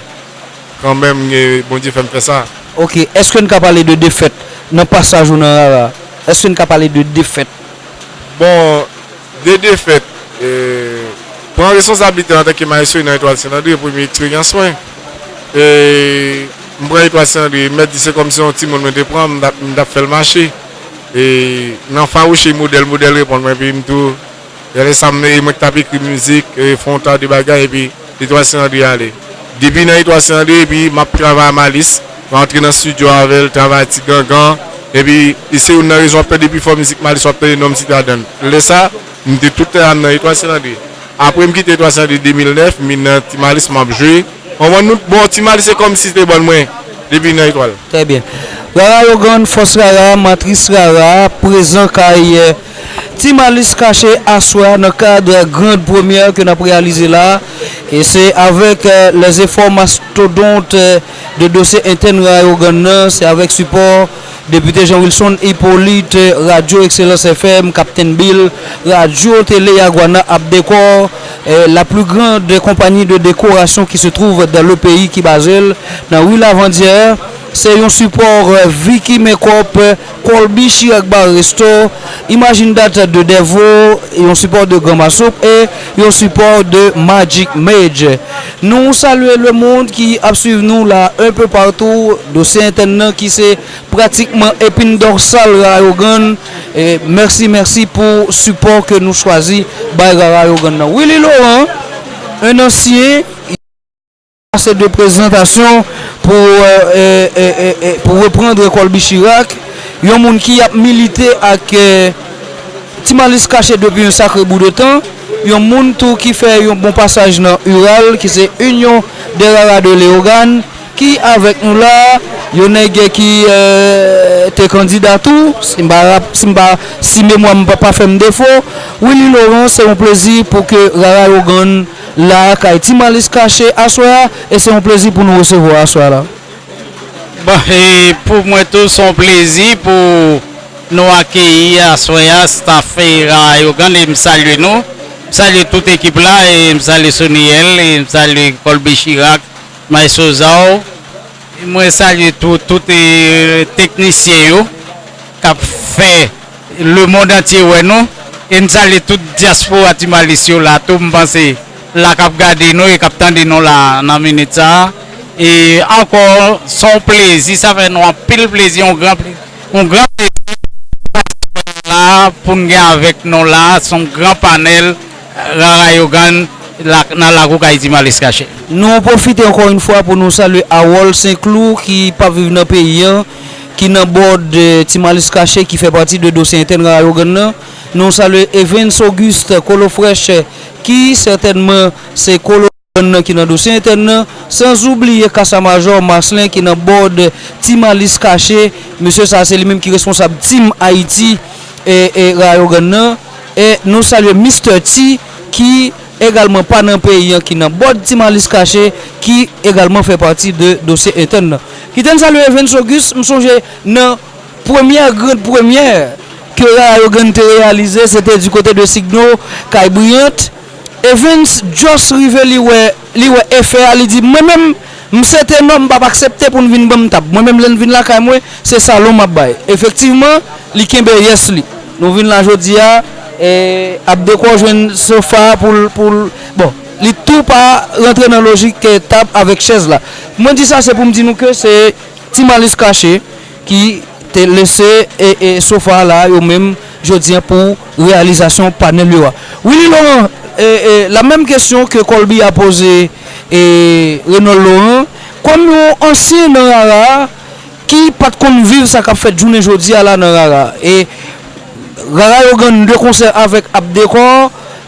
kanmenm, e, Bondye fè m fè sa. Ok, èske n ka pale de defèt nan pasaj ou nan rara? Èske n ka pale de defèt? Bon, de defèt, e, pran responsablite antanke maestro nan Etwal Sen Andre, premye eksperyans mwen. E, m pran Etwal Sen Andre, m mèt di se kòmsi yon timoun mwen te pran, m t ap, m t ap fè l mache. E, nan fawouche modèl, modèl reponn mwen, epi m tou, lè sa m, e mwen ki t ap ekri mizik, e, fè yon ta de bagay, epi Etwal Sen Andre ale. Depi nan Etwal Sen Andre, epi m ap travay a Malis, m antre nan estidyo avè l, travay Ti Gangan, epi se youn nan rezon w ap tande pi fò mizik Malis, w ap tande non m site ladan l. Lè sa, m te tout tan nan Etwal Sen Andre. Apre m kite Etwal Sen Andre de mil nèf, m vin nan Ti Malis, m ap jwe. Konprann nou? Bon, Ti Malis se kòmsi se te bann mwen, depi nan Etwal. Trè byen. Rara Yogann, Fòs Rara, Matris Rara, prezan kay Ti Malis Kache aswè a nan kad grand premyè ke n ap reyalize la. E se avèk, e, les efforts mastodontes, e, de dosye entèn Rara Yogann nan, se avèk sipò Depite Jean Wilson Hyppolite, Radyo Excellence F M, Captain Bill, Radyo Tele Yaguana ap dekò, e, la plus grande compagnie de décoration qui se trouve dans le pays ki baze l nan ri Lavandyè. Se yon sipò, e, Vicky Makeup, Colby Chirac Bar Resto, Imagine That de Devo, yon sipò de Gran Masoup e yon sipò de Magic Mage. Nou salye lemonn ki ap swiv nou la un peu partout, dosye entèn nan ki se pratikman epin dòsal Rara Yogann. E mèsi, mèsi pou sipò ke nou chwazi bay Rara Yogann nan. Willy Laurent, un ancien, ase de prezantasyon pou, e, e, e, e, pou reprendre Colby Chirac, yon moun ki ap milite ak, e, Ti Malis Kache depi yon sakre bout de tan, yon moun tou ki fè yon bon pasaj nan URAL, ki se Union des Rara de Léogâne, ki avèk nou la. Yon nèg ki eh, te kandida tou, si m pa rap- si m pa si memwa m pa, pa fè m defo, Willy Laurent, se yon plezi pou ke Rara Yogann la kay Ti Malis Kache aswè a, e se yon plezi pou nou resevwa aswè a la. Bon, e pou mwen tou, se yon plezi pou nou akeyi aswè a staff e Rara Yogann, e m salye nou. M salye tout ekip la, e m salye Soniel, e m salye Colby Chirac, Maestro Zao. E mwen salye tou, tout e, teknisyen yo k ap fè lemonn antye wè nou. E m salye tout dyaspora Ti Malis yo la tou, m panse la k ap gade nou e k ap tande nou la nan minit sa a. E ankò, se yon plezi, sa fè nou anpil plezi, yon gran plezi, yon gran plezi la pou n gen avèk nou la, se yon gran panèl Rara Yogann la, nan lakou kay Ti Malis Kache. Nou pwofite ankò yon fwa pou nou salye Harold St Cloud ki p ap viv nan peyi an, ki nan bòd eh, Ti Malis Kache ki fè pati de dosye entèn Rara Yogann nan. Nou salye Evens Auguste Kolo Frèch ki sètènman se Kolo nan ki nan dosye entèn nan, sanzoubliye Kasa Majò Marcelin ki nan bòd Ti Malis Kache. Mesye sa a se li menm ki responsab Team Ayiti e, e Rayogan nan. E nou salye Mister T ki egalman pa nan peyi an, ki nan bòd Ti Malis Kache, ki egalman fè pati de dosye entèn nan. Kite n salye Evens Auguste, m sonje nan premyè grand premyè ke Rayogan te reyalize, se te di kote de Signo, kay Briyant. Evens just rive li wè li wè efè a, li di, mwen menm, m se tenò, m p ap aksepte pou n vin ban m tab. Mwen menm, lè n vin lakay mwen, se salon m ap bay. Efektivman, li kenbe yes li. Nou vin la jodi a, e, Abdekò jwenn sofa pou l, pou l, bon, li tou pa rantre nan lojik e, tab avèk chèz la. Mwen di sa, se pou m di nou ke se Ti Malis Kache ki te lese e, e, sofa a la, yo menm, jodi a pou reyalizasyon panèl yo a. Willy Laurent, e, e, la menm kesyon ke Colby a poze e, Renold Laurent, kòm yon ansyen nan Rara, ki pa t konn viv sa k ap fèt jounen jodi a la nan Rara. E Rara Yogann de konsè avèk Abdekò,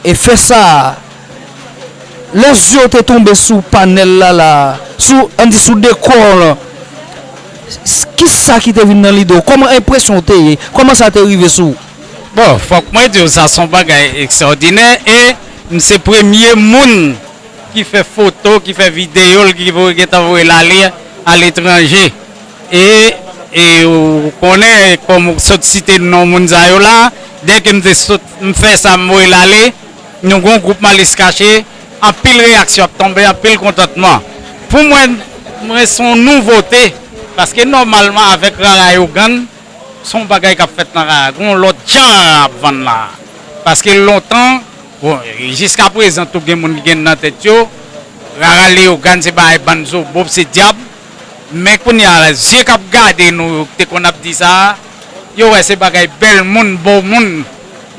e fè sa a, lè zye w te tonbe sou panèl la la, sou, ann di sou dekò lan, s- kisa ki te vin nan lide w? Kòman enpresyon w te ye? Kòman sa te rive sou ou? Bon, fòk mwen di w sa se yon bagay ekstraòdinè e m se premye moun ki fè foto, ki fè videyo l, ki voye gentan voye l ale aletranje. E, e ou konnen, kòm ou sot site non moun sa yo la, dèke m te sot, m fè sa, m voye l ale, nou gen yon gwoup Malis Kache, anpil reyaksyon ap tonbe, anpil kontantman. Pou mwen, mwen se yon nouvote, paske nòmalman avèk Rara Yogann, se yon bagay k ap fèt nan Rara, gen yon lòt jan Rara ap vann la. Paske lontan, bon, jiskaprezan tou gen moun ki gen nan tèt yo, Rara Leyogann se bagay bann zobo, se dyab. Men kounye a la, zye k ap gade nou yo ki te konn ap di sa a, yo wè se bagay bèl moun, bon moun,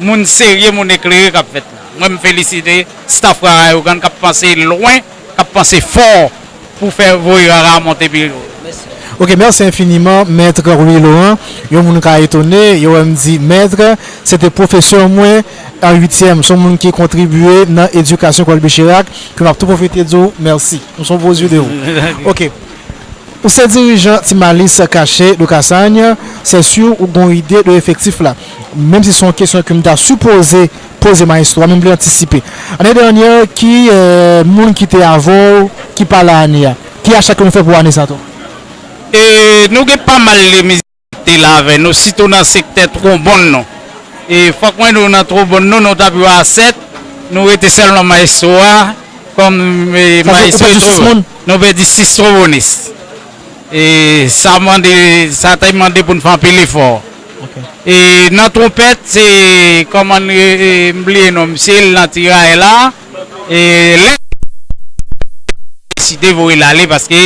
moun serye, moun eklere k ap fèt la. Mwen m felisite staff Rara Yogann k ap panse lwen, k ap panse fò pou fè voye Rara a monte pi wo. Ok, mèsi enfiniman, Mèt Willy Laurent. Yon moun ka etone, yo wè m di Mèt, se te pwofesè mwen an uityèm, se yon moun ki kontribye nan edikasyon Colby Chirac, ke m ap tou pwofite di w mèsi. M se yon gwo zye de ou. Ok. Ou se dirijan Ti Malis Kache de Kasany, c'est sûr ou gen yon ide de efektif la. Menm si se yon kesyon ke m ta sipoze poze Maestro a, men m vle antisipe. Ane dènyè, ki eh, moun ki te avè w ki pa la ane a? Ki achè ke nou fè pou ane sa tou? E nou gen pa mal de mizisyen ki te la avè nou, sitou nan sektè twonbòn nou. E fòk mwen di w nan twonbòn nou, nou t ap jwe a sèt, nou rete sèlman Maestro a, kòm e, Maestro e twonbòn. Nou pèdi sis twonbonis. E sa mande, sa te mande pou n fè anpil efò. E nan twonpèt, se kòman e, e, m bliye non misye, l nan Tirayè la. E lè deside voye l ale paske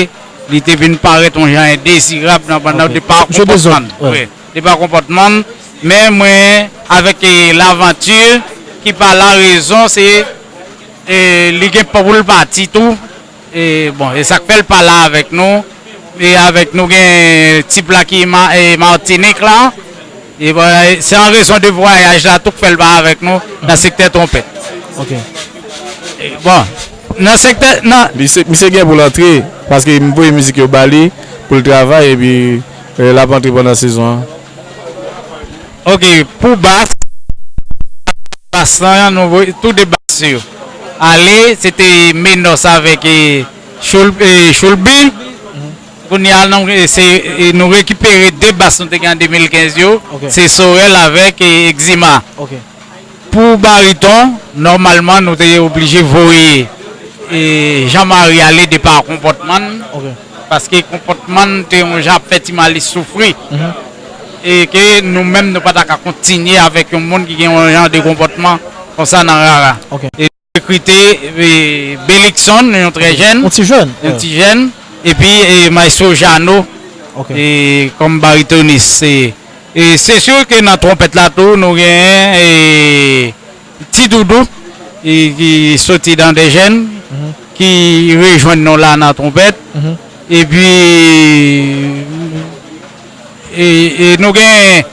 li te vin parèt yon jan endezirab nan pandan de pa konpòtman. Wi, de pa konpòtman. Men mwen, avèk e, lavanti ki pa la rezon, se e, li gen pou l pati tou. E, bon, e sa k fè l pa la avèk nou. E avèk nou gen tip la ki Ma- e, Matinik la. E, bon, e, se an rezon de vwayaj la tou k fè l pa avèk nou nan sektè twonpèt. Ok. E, bon, nan sektè nan Misye, misye gen pou l antre, paske m voye mizik yo ba li, pou l travay epi eh, l ap antre pandan sezon an. Ok, pou bas, bas lan, nou voye tou de bas yo. Ale, se te Menos avèk eh, Choul- eh, Choulbi. Kounye a, nou, eh, se, eh, nou rekipere de bas nou te gen an de mil kenz yo. Se Sorel avèk eh, Exima. Pou bariton, nòmalman, nou te oblije voye eh, Jean Marie ale de pa konpòtman l. Paske konpòtman l te yon jan ap fè Ti Malis soufri. E ke nou menm, nou pa ta ka kontinye avèk yon moun ki gen yon jan de konpòtman konsa nan Rara. E nou rekrite eh, Belikson, yon trè jèn. Yon ti jèn. Yon ti jèn. Epi eh, Maestro Jano eh, kòm baritonis. E se si ke nan twonpèt la tou, nou genyen eh, Ti Doudou, eh, ki soti nan de jèn, ki rejwenn nou la nan twonpèt. Epi eh, eh, nou gen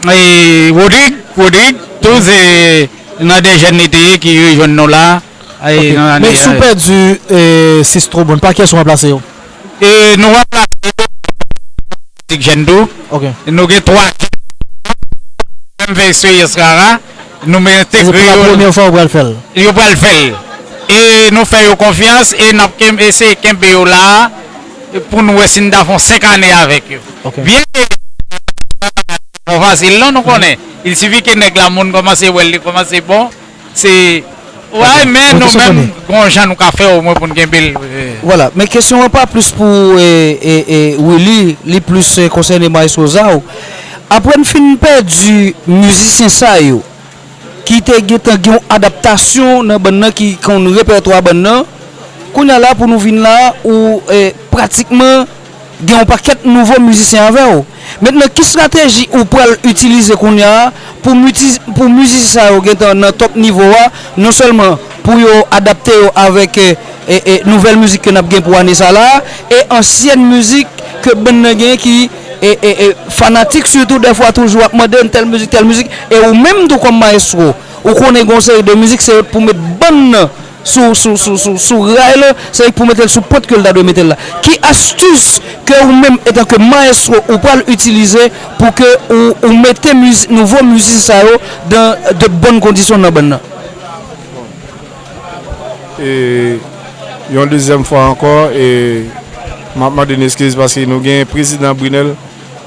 eh, Rodrig, Rodrig, tou se nan de jèn li te ye ki rejwenn nou la. Eh, nan Men ane si w a. Pèdi eh, Sistro Bon, pa kiyès ou ranplase yo? Eh, nou ranplase yo. Jèn tou. Nou gen twa menm fè eksperyans Rara. Nou men Se pou entegre la yo. Premyè fwa ou pral fè l. Yo pral fè l. E nou fè yo konfyans e n ap ken- eseye kenbe yo la pou nou wè si n ta fè yon senk ane avèk yo. Byen ke pa fasil non, nou konnen. Il sifi ke nèg la moun kòmanse wè l, li kòmanse bon. Se. Wè, men nou menm, gon jan nou ka fè omwen pou n kenbe l. Vwala, men kesyon an pa plis pou eh, eh, eh, Willy, li plis eh, konsène Maestro Zao. Apre n fin pèdi mizisyen sa yo, ki te gentan gen yon adaptasyon nan bann nan ki konn repètwa bann nan, kounye a la pou nou vin la ou eh, pratikman gen yon pakèt nouvo mizisyen avè w. Mentnan, ki estrateji ou pral itilize kounye a pou miti- pou mizisyen sa yo gentan nan top nivo a, non sèlman pou yo adapte yo avèk eh, eh, eh, nouvèl mizik ke n ap gen pou ane sa la, e ansyèn mizik ke bann nan gen ki eh, eh, eh, fanatik sitou dèfwa toujou ap mande n tèl mizik, tèl mizik, e ou menm tou kòm mayestwo, ou konnen gen yon seri de mizik se yo t pou met bann nan sou sou sou sou sou ray la, se li k pou mete l sou pòt ke l ta dwe mete l la. Ki astis ke ou menm etanke mayestwo ou pral itilize pou ke ou, ou mete mizi, nouvo mizisyen sa yo dan de bòn kondisyon nan bann nan? E yon dezyèm fwa ankò, e m ap mande n eskiz paske nou gen prezidan Brinel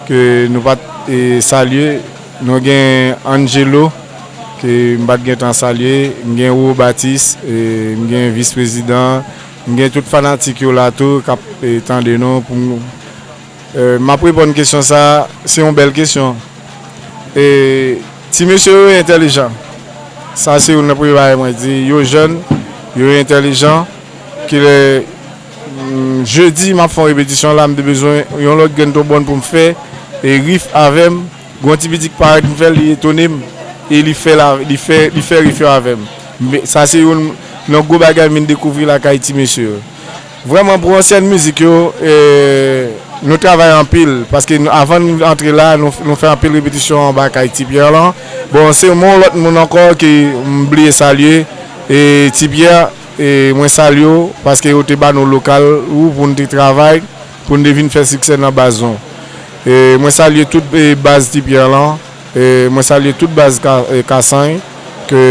ke nou pa t e, salye. Nou gen Angelo, ke m pa t gen tan salye, m gen Wo Batis, e, m gen vis prezidan, m gen tout fanatik yo la tou k ap e, tande nou pou m, e, m ap reponn kesyon sa, se yon bèl kesyon. E, ti mesye yo entèlijan. Sa se youn nan premye bagay mwen di, yo jèn, yo entèlijan, kilè jedi m ap fè yon repetisyon la, m te bezwen yon lòt grenn twonbòn pou m fè e, rif avè m. Gon ti piti k parèt m fè l, li etone m e li fè la, li fè, li fè rif yo avè m. Sa se youn nan gwo bagay m vin dekouvri lakay ti mesye yo. Vrèman pou ansyen mizik yo, e, nou travay anpil paske avan n antre la nou, nou fè anpil repetisyon anba kay Ti Pyè lan. Bon se yon lòt moun ankò ke m bliye salye e Ti Pyè, e mwen salye w paske ou te ba nou lokal ou pou n te travay pou n te vin fè siksè nan baz nou. E mwen salye tout e, baz Ti Pyè lan. E mwen salye tout baz ka, e, Kasanj ke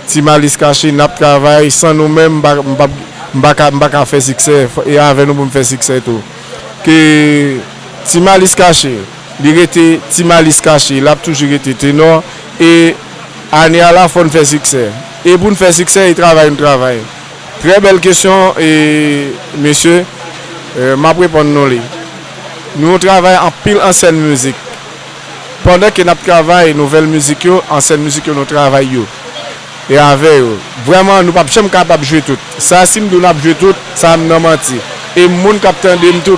Ti Malis Kache n ap travay, san nou menm m pa, m pa, m pa ka, m pa ka fè siksè, e avè nou pou m fè siksè tou. Ke Ti Malis Kache, li rete Ti Malis Kache, l ap toujou rete tenò, e ane a la fò n fè siksè. E pou n fè siksè, e travay n travay. Trè bèl kesyon e mesye, e, m ap reponn nou li. Nou travay anpil ansyen mizik. Pandan ke n ap travay nouvèl mizik yo, ansyen mizik yo nou travay yo. E avè yo. Vrèman nou p ap janm kapab jwe tout. Sa si m di w n ap jwe tout, sa m nan manti. E moun k ap tande m tou,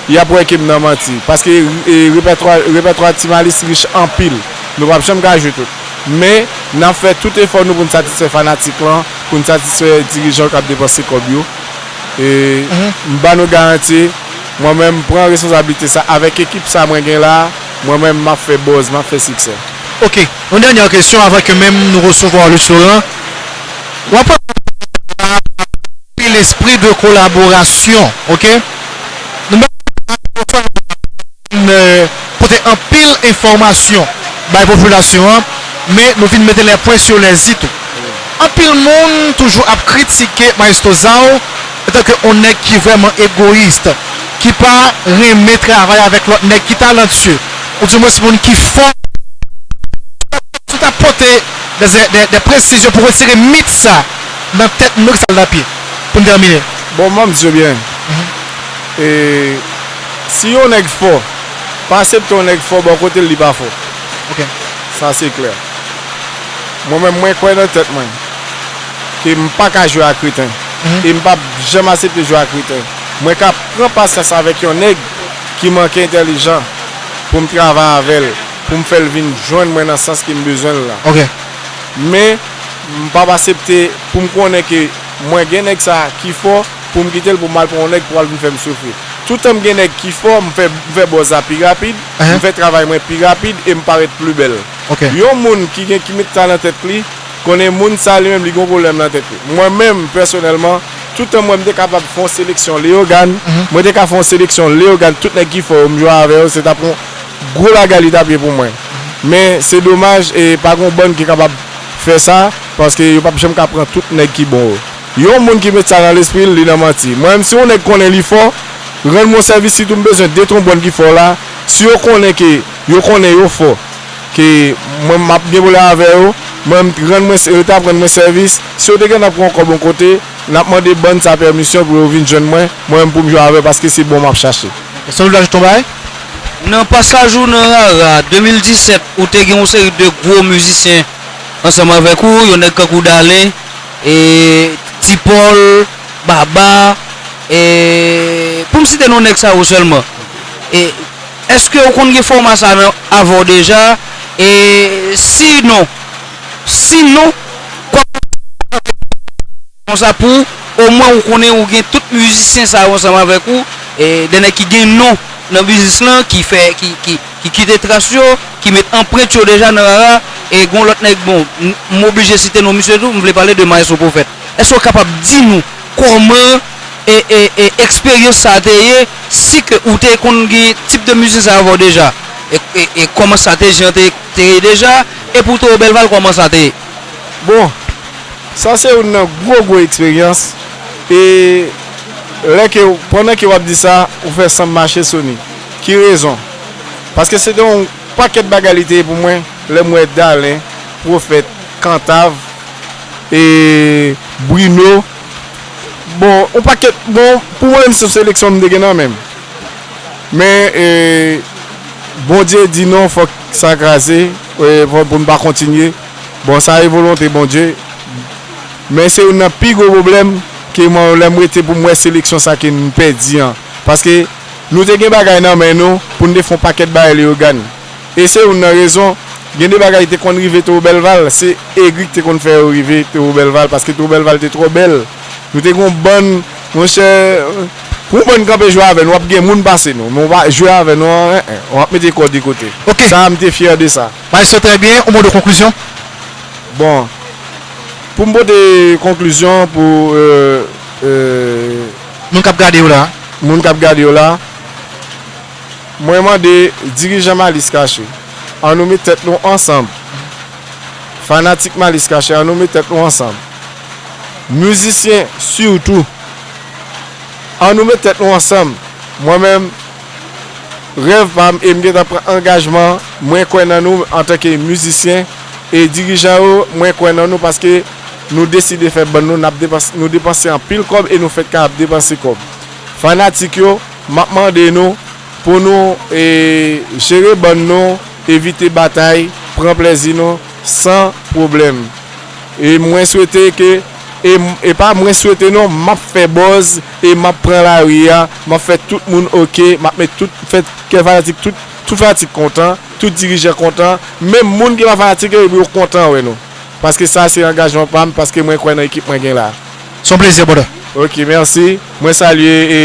y ap wè ke m nan manti. Paske e, repètwa, repètwa Ti Malis rich anpil. Nou p ap janm ka jwe tout. Men, n ap fè tout efò nou pou n satisfè fanatik lan, pou n satisfè dirijan yo k ap depanse kòb yo. E m ba nou garanti, mwen menm m pran responsablite sa avèk ekip sa mwen gen la, mwen menm m ap fè buzz, m ap fè siksè. Ok, yon dènyè kesyon avan ke menm nou resevwa Luis Laurent. W ap anpil espri de kolaborasyon, ok? Nou menm pote anpil enfòmasyon bay popilasyon an, men nou vin mete les points sur les i tou. Anpil moun toujou ap kritike Maestro Zao antanke yon nèg ki vrèman egoyis, ki pa renmen travay avèk lòt nèg ki talantye, oudimwens moun ki fò. Si w ta pote de, de, de presizyon pou retire mit sa nan tèt nou, ki sa l t ap ye? Pou n tèmine. Bon, mwen, m di w byen. E, si yon nèg fò, pa aksepte yon nèg fò bò kote l, li pa fò. Ok. Sa se klè. Mwen menm, mwen kwè nan tèt mwen ke m pa ka jwe ak kreten. E m p ap janm aksepte jwe ak kreten. Mwen ka pran pasyans avèk yon nèg ki manke entèlijan pou m travay avè l, pou m fè l vin jwenn mwen nan sans ke m bezwen l la. Ok. Men, m p ap aksepte pou m konnen ke mwen gen nèg sa ki fò, pou m kite l pou m al pran yon nèg pou al vin fè m soufri. Toutan m gen nèg ki fò, m fè, m fè buzz la pi rapid, m fè travay mwen pi rapid e m parèt pli bèl. Ok. Yon moun ki gen, ki met sa nan tèt li, konnen moun sa li menm li gen yon pwoblèm nan tèt li. Mwen menm, pèsonèlman, toutan mwen m te kapab fè yon seleksyon Leyogàn, mwen te ka fè yon seleksyon Leyogàn, tout nèg ki fò yo, m jwe avè yo, se t ap yon gwo bagay li t ap ye pou mwen. Men, se domaj, e pa gen yon bann ki kapab fè sa, paske yo p ap janm ka pran tout nèg ki bon yo. Yon moun ki met sa nan lespri l, li nan manti. Mwen menm, si yon nèg konnen li fò, rann mwen yon sèvis, sitou m bezwen de twonbòn ki fò la, si yo konnen ke, yo konnen yo fò, ke mwen m ap gen pwoblèm avè yo, mwen menm, rann mwen, yo t ap rann mwen sèvis, si yo te gentan pran yon kòb yon kote, n ap mande bann sa pèmisyon pou yo vin jwenn mwen, mwen menm pou m jwe avè yo, paske se bon m ap chache. Èske w vle ajoute yon bagay? Nan pasaj ou nan Rara de mil disèt, ou te gen yon seri de gwo mizisyen ansanm avèk ou, yon nèg kankou Dalen, e, Ti Pòl, Baba, e, pou m site non nèg sa yo sèlman. E, èske ou konn gen fòma sa nan, avè w deja? E, si non, si non, kòman konsa pou omwen ou konnen ou gen tout mizisyen sa yo ansanm avèk ou, e, de nèg ki gen non nan biznis lan, ki fè, ki, ki, ki kite tras yo, ki met anprent yo deja nan Rara, e gon lòt nèg, bon, m, m oblije site non misye tou, m vle pale de Maestro Prophète. Èske w kapab di nou kòman e, e, e eksperyans sa a te ye, si ke ou te konn gen tip de mizisyen sa avè w deja, e, e, e kòman sa te, jan te, te ye deja, e pou Toro Belval, kòman sa te ye? Bon, sa se youn nan gwo, gwo eksperyans. E lè ke, pandan ke w ap di sa, ou fè san m mache sou ni. Ki rezon? Paske se te yon pakèt bagay li te ye pou mwen, lè m wè Dalen, Pwofèt, Kantav, e Brino. Bon, yon pakèt, bon, pou mwen menm, se seleksyon m te gen nan men m. Men, e, Bondye di non, fòk sa kraze, e, fò, pou n pa kontinye. Bon, sa e volonte Bondye. Men se youn nan pi gwo pwoblèm ke mwen, lè m rete pou m wè seleksyon sa ke n pèdi an. Paske nou te gen bagay nan men nou pou n te fè yon pakèt bagay Leyogàn. E se youn nan rezon, gen de bagay te konn rive Toro Belval, se egri ki te konn fè yo rive Toro Belval, paske Toro Belval te twò bèl. Nou te gen yon bann, monchè, pou yon bann kanpe jwe avè nou, w ap gen moun pase nou, men w pa jwe avè nou, an, en, en, w ap mete kò de kote. Ok. Sa, m te fyè de sa. Maestro, trè byen, yon mo de konklizyon? Bon, pou m pote konklizyon pou, e, e, moun k ap gade yo la, moun k ap gade yo la, mwen mande dirijan Malis Kache, ann nou met tèt nou ansanm. Fanatik Malis Kache, ann nou met tèt nou ansanm. Mizisyen sitou, ann nou met tèt nou ansanm. Mwen menm, rèv pa m, e m gentan pran angajman, mwen kwè nan nou antanke mizisyen, e dirijan yo, mwen kwè nan nou paske nou deside fè bann nou, n ap depans-, nou depanse anpil kòb e nou fèk ka ap depanse kòb. Fanatik yo, m ap mande nou pou nou, e, jere bann nou, evite batay, pran plèzi nou san pwoblèm. E mwen swete ke, e, e pa mwen swete non, m ap fè buzz e m ap pran lari a, m ap fè tout moun oke, m ap met tout, fè kè fanatik, tout, tout fanatik kontan, tout dirijan kontan, menm moun ki pa fanatik yo, epi yo kontan wè nou. Paske sa se angajman pa m, paske mwen kwè nan ekip mwen gen la. Se yon plezi, brother. Ok, mèsi. Mwen salye e,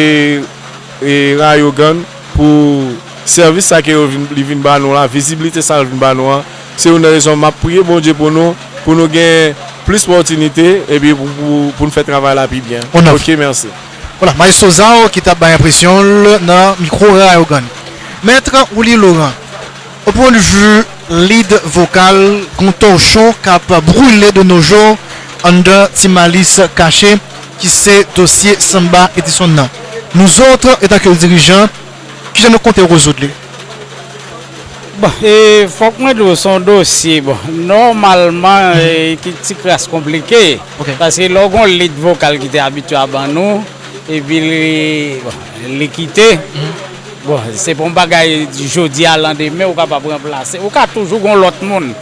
e Rayogan pou sèvis sa ke yo vin, li vin ba nou la, vizibilite sa yo vin ba nou an. Se youn nan rezon m ap priye Bondye pou nou, pou nou gen plis opòtinite, epi pou, pou, pou n fè travay la pi byen. Ok, mèsi. Voilà, Maestro Zao ki t ap bay enpresyon l nan mikwo Rayogan. Mèt Willy Laurent, o pwen de vi lead vokal, gon tòchon k ap brile de nos jours anndan Ti Malis Kache, ki se dosye Samba Edison nan. Nouzòt, antanke dirijan, kijan nou konte rezoud li? Bon, e, fòk mwen di w, se yon dosye, bon, nòmalman, e, ki ti kras konplike. Paske lè w gon lead vokal ki te abitye a ban nou, epi li, bon, li kite, bon, se pa yon bagay jodi a, landemen, ou kapab ranplase. Ou ka toujou gon lòt moun.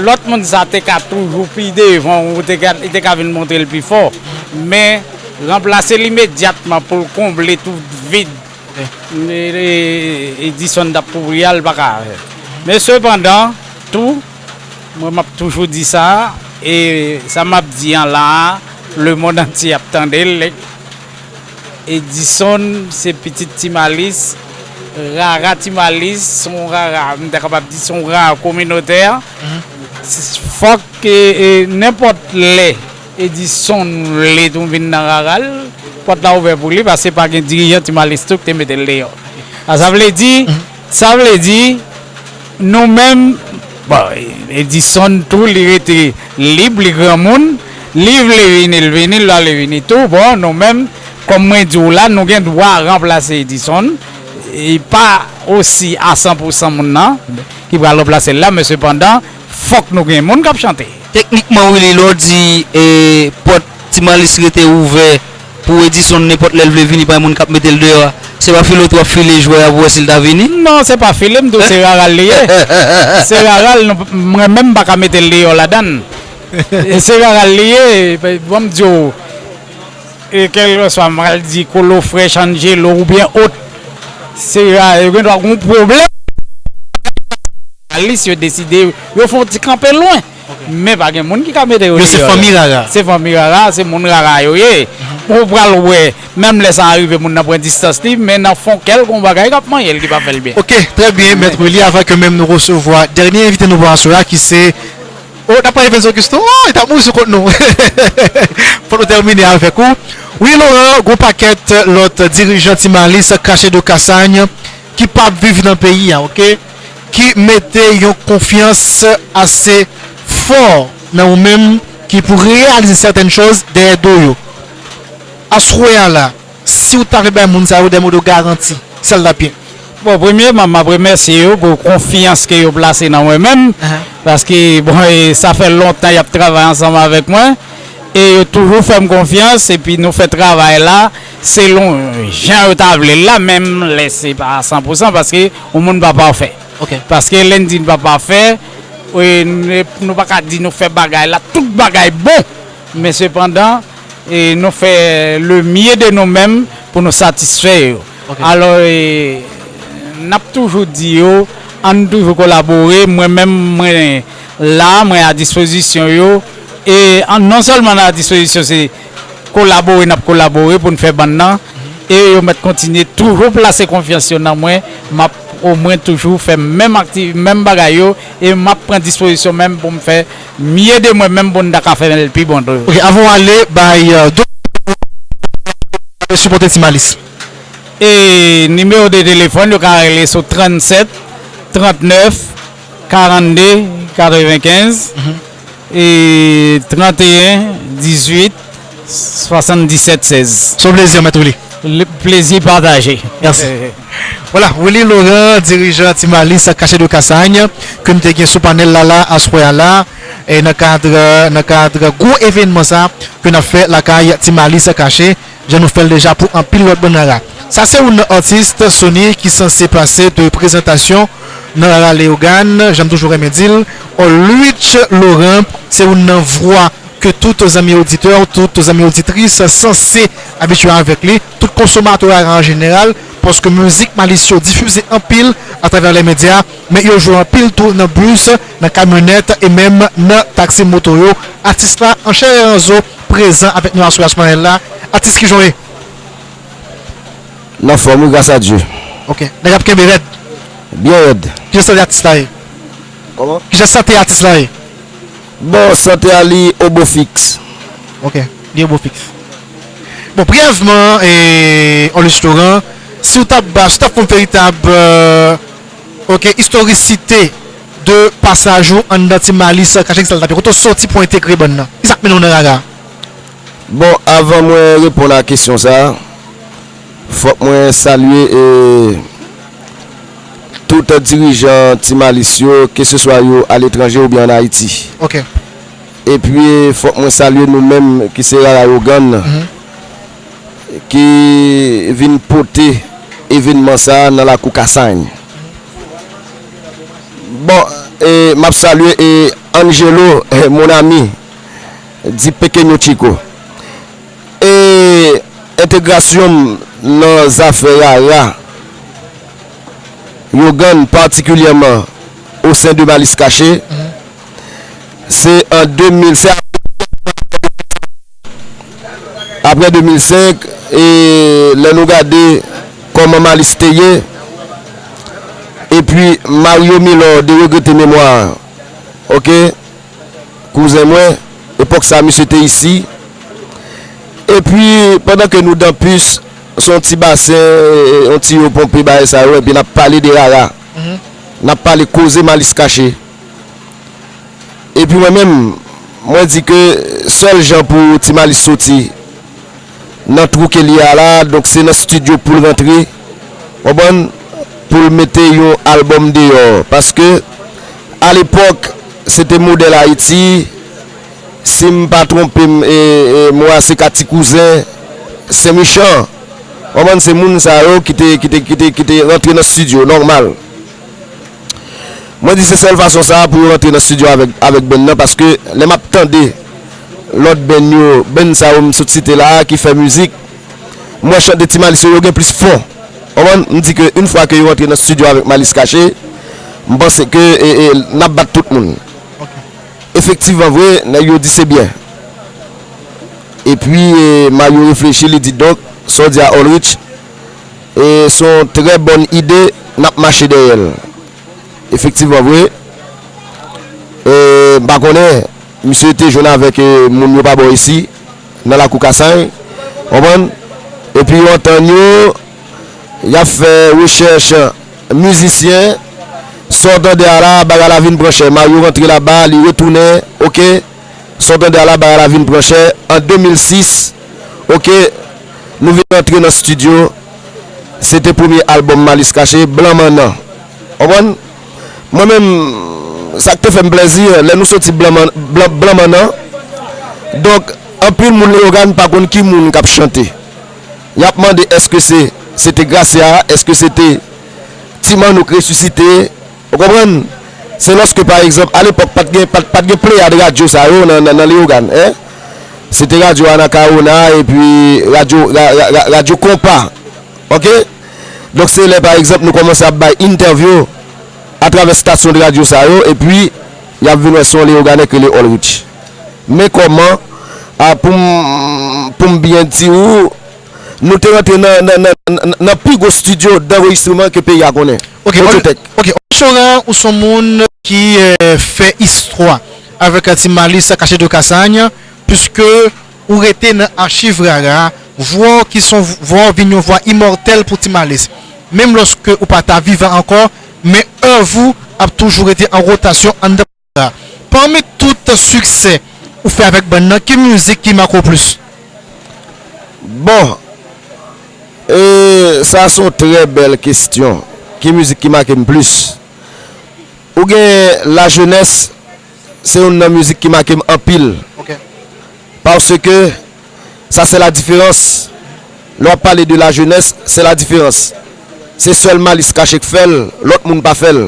Lòt moun sa te ka toujou pi devan, ou te ka, li te ka vin montre l pi fò. Men, ranplase l imedyatman pou l konble tout vid Edison t ap kouvri a, l pa ka fè. Men sepandan, tou, mwen m ap toujou di sa, e sa m ap di an la a, lemonn antye ap tande l. Edison se pitit Ti Malis, rara Ti Malis, se yon rara, m ta kapab di se yon rara kominotè. Fòk, e, e, nenpòt lè Edison vle tou vin nan rara l, pòt la ouvè pou li, paske pa gen dirijan Ti Malis tou ki te mete l deyò. A, sa vle di, sa vle di, nou menm, bon, Edison tou, li rete lib, li granmoun, li vle vini, l vini, l pa vle vini tou. Bon, nou menm, kòm mwen di w la, nou gen dwa ranplase Edison. E pa osi a san pou san moun nan ki pral ranplase l la, men sepandan, fòk nou gen moun k ap chante. Teknikman, Willy, lè w di, e, pòt Ti Malis rete ouvè pou Edison, nenpòt lè l vle vini, pa gen moun k ap mete l deyò a, se pa file w t ap file jwè a pou w wè si l ta vini? Non, se pa file, m di w se rara l li ye. Se rara l, nou, mwen menm m pa ka mete l deyò ladan l. E se rara l li ye, ban m di w, e kèlkeswa m pral di Kolo Frèch, Angelo oubyen Ot, se ra, yo gen dwa gen yon pwoblèm. Alis yo deside, yo fè yon ti kanpe lwen. Men pa gen moun ki ka mete yo deyò. Yo se fanmi rara. Se fanmi rara, se moun rara yo ye. Ou pral wè, menm lè sa rive, moun nan pran distans li, men nan fon kè l, gen yon bagay k ap manyen l ki pa fè l byen. Ok, trè byen, Mèt Willy, avan ke menm nou resevwa dènye envite nou pou aswè a, ki se O, n ap pale Venzo Gusto. O, li t ap mouri sou kont nou. Fòk nou tèmine avèk ou. Wi, Laurent, gon pakèt lòt dirijan Ti Malis, Kache de Kasany, ki p ap viv nan peyi a, oke? Ki mete yon konfyans ase fò nan ou menm, ki pou reyalize sètèn chòz dèyè do yo. Aswè a la, si w ta vle bay moun sa yo de mo de garanti, sa l t ap ye. Bon, premyèman, m ap remèsye yo pou konfyans ke yo plase nan mwen menm. Paske, bon, e, sa fè lontan y ap travay ansanm avèk mwen. E yo toujou fè m konfyans, epi nou fè travay la selon jan yo ta vle l la, menm lè se pa a san pou san, paske yon moun pa pafè. Paske lè n di n pa pafè, e, n, nou pa ka di nou fè bagay la, tout bagay bon. Men sepandan, e nou fè le mieux de nou menm pou nou satisfè yo. Alò, e, n ap toujou di yo, ann toujou kolabore. Mwen menm, mwen la, mwen a dispozisyon yo. E an, non sèlman nan a dispozisyon, se kolabore n ap kolabore pou n fè bann nan. E yo mèt kontinye toujou plase konfyans yo nan mwen. M ap omwen toujou fè menm akti-, menm bagay yo. E m ap pran dispozisyon menm pou m fè mieux de mwen menm pou n ta ka fè l pi bon toujou. Ok, avan w ale, bay, euh, de sipòte Ti Malis. E nimewo de telefòn, yo ka rele sou trannsèt, trannèf, karannde, katrevenkenz, e tranteyen, dizuit, swasanndisèt, sèz. Se yon plezi, Mèt Willy. Plezi pataje. Mèsi. Vwala, Willy Laurent, dirijan Ti Malis Kache de Kasany, ke n te gen sou panèl la, la, aswè a la, e nan kad, nan kad gwo evènman sa, ke n ap fè lakay Ti Malis Kache, jan nou fè l deja pou anpil lòt bann rara. Sa se youn nan atis Sony ki sanse pase de prezantasyon nan rara Leyogàn, jan m toujou renmen di l, Olwich Laurent, se youn nan vwa ke tout zanmi oditè, tout zanmi oditris sanse abitye avèk li, tout konsomatè rara an jeneral, paske mizik Malis yo difize anpil atravè lè medya, men yo jwe anpil tou nan bis, nan kamyonèt e menm nan taksi moto yo. Atis la, an chè e an zo, prezan avèk nou aswè a sou panèl la. Atis, kijan w ye? N anfòm wi, gras a Dye. Ok. Nèg ap kenbe rèd? Byen rèd. Kijan sante atis la ye? Kòman? Kijan sante atis la ye? Bon, sante a li obo fiks. Ok, li obo fiks. Bon, briyèvman, e, Olwich Laurent, si w t ap ba, si w t ap fè yon veritab, euh, ok, istorisite de pasaj ou anndan Ti Malis Kache, kisa l t ap ye? Kote w soti pou entegre bann nan? Kisa k mennen w nan rara? Bon, avan mwen reponn a kesyon sa, fòk mwen salye e tout dirijan Ti Malis yo, keseswa yo aletranje oubyen ann Ayiti. Ok. Epi fòk mwen salye nou menm ki se Rara Yogann ki vin pote evènman sa nan lakou Kasany. Bon, e m ap salye e Angelo, eh, mon ami, di Pequeño Chico. E entegrasyon m nan zafè rara Yogann, patikilyèman o sen de Malis Kache, se an de mil, se apre de mil senk, e lè nou gade kòman Malis te ye, epi Mario Milor, de regrete memwa, ok, kouzen mwen, epòk sa misye te isi. Epi, pandan ke nou dan pis, se yon ti basen, yon tiyo ponpe bagay sa yo, epi n ap pale de rara. N ap pale koze Malis Kache. Epi mwen menm, mwen di ke sèl jan pou Ti Malis soti nan twou ke li ye a la, donk se nan estidyo pou l rantre, w konprann, pou l mete yon albòm deyò. Paske, alepòk, se te modèl Ayiti, si m pa twonpe m, e, e, mo a se ka ti kouzen Sen Michan. W konprann, se moun sa yo ki te, ki te, ki te, ki te rantre nan estidyo, nòmal. Mwen di se sèl fason sa a pou yo rantre nan estidyo avèk, avèk band nan, paske lè m ap tande lòt band yo, band sa yo m sot site la a ki fè mizik, m wè chante Ti Malis yo, yo gen plis fon. Konprann? M di ke yon fwa ke yo rantre nan estidyo avèk Malis Kache, m panse ke, e, e, n ap bat tout moun. Efektivman vre, nèg yo di se byen. Epi, e, Mario reflechi, li di, donk, sa w di a Ulrich, e, se yon trè bòn ide, n ap mache dèyè l. Efektivman vre, e, m pa konnen, misye te jwenn avèk, e, moun yo pa bò isi, nan lakou Kasany, konprann? Epi yo antann yo, y ap fè rechèch mizisyen, sa w tande a la, bagay la vin pran chè. Mario rantre laba, li retounen, ok? Sa w tande a la, bagay la vin pran chè. An de mil sis, ok, nou vin rantre nan estidyo. Se te premye albòm Malis Kache, Blan Mannan. Konprann? Mwen menm, sa k te fè m plèzi, lè nou soti Blan Man-, Blan, Blan Mannan, donk, anpil moun Leyogàn pa konn ki moun k ap chante. Y ap mande èske se, se te Gracia, èske se te Ti Manno k resisite, ou konprann? Se lòske, pa egzanp, alepòk, pa t gen, pa t, pa t gen pleyad radyo sa yo nan, nan, nan Leyogàn, en? Se te radyo Anacaona, epi radyo, ra-, ra-, ra-, radyo Konpa, ok? Donk, se lè, pa egzanp, nou kòmanse ap bay entèvyou atravè estasyon de radyo sa yo, epi y ap vin wè se yon Leyogànè k rele Ulrich. Men kòman, a, pou m, pou m byen di w, nou te rantre nan, nan, nan, nan, nan pi gwo estidyo danrejistreman ke peyi a konnen. Ok, Audiotech. Ok, Ulrich Laurent, ou se yon moun ki, eh, fè istwa avèk Ti Malis Kache de Kasany, piske ou rete nan achiv rara, vwa w ki se yon vwa w vin yon vwa imòtèl pou Ti Malis. Menm lòske ou pa ta vivan ankò, men èv ou ap toujou rete an wotasyon anndan. Pami tout siksè ou fè avèk bann nan, ki mizik ki make w plis? Bon, e, sa se yon trè bèl kesyon. Ki mizik ki make m plis? Ou gen La Jeunesse, se youn nan mizik ki make m anpil. Ok. Paske sa se la diferans. Lè w ap pale de La Jeunesse, se la diferans. Se sèl Malis Kache k fè l, lòt moun pa fè l.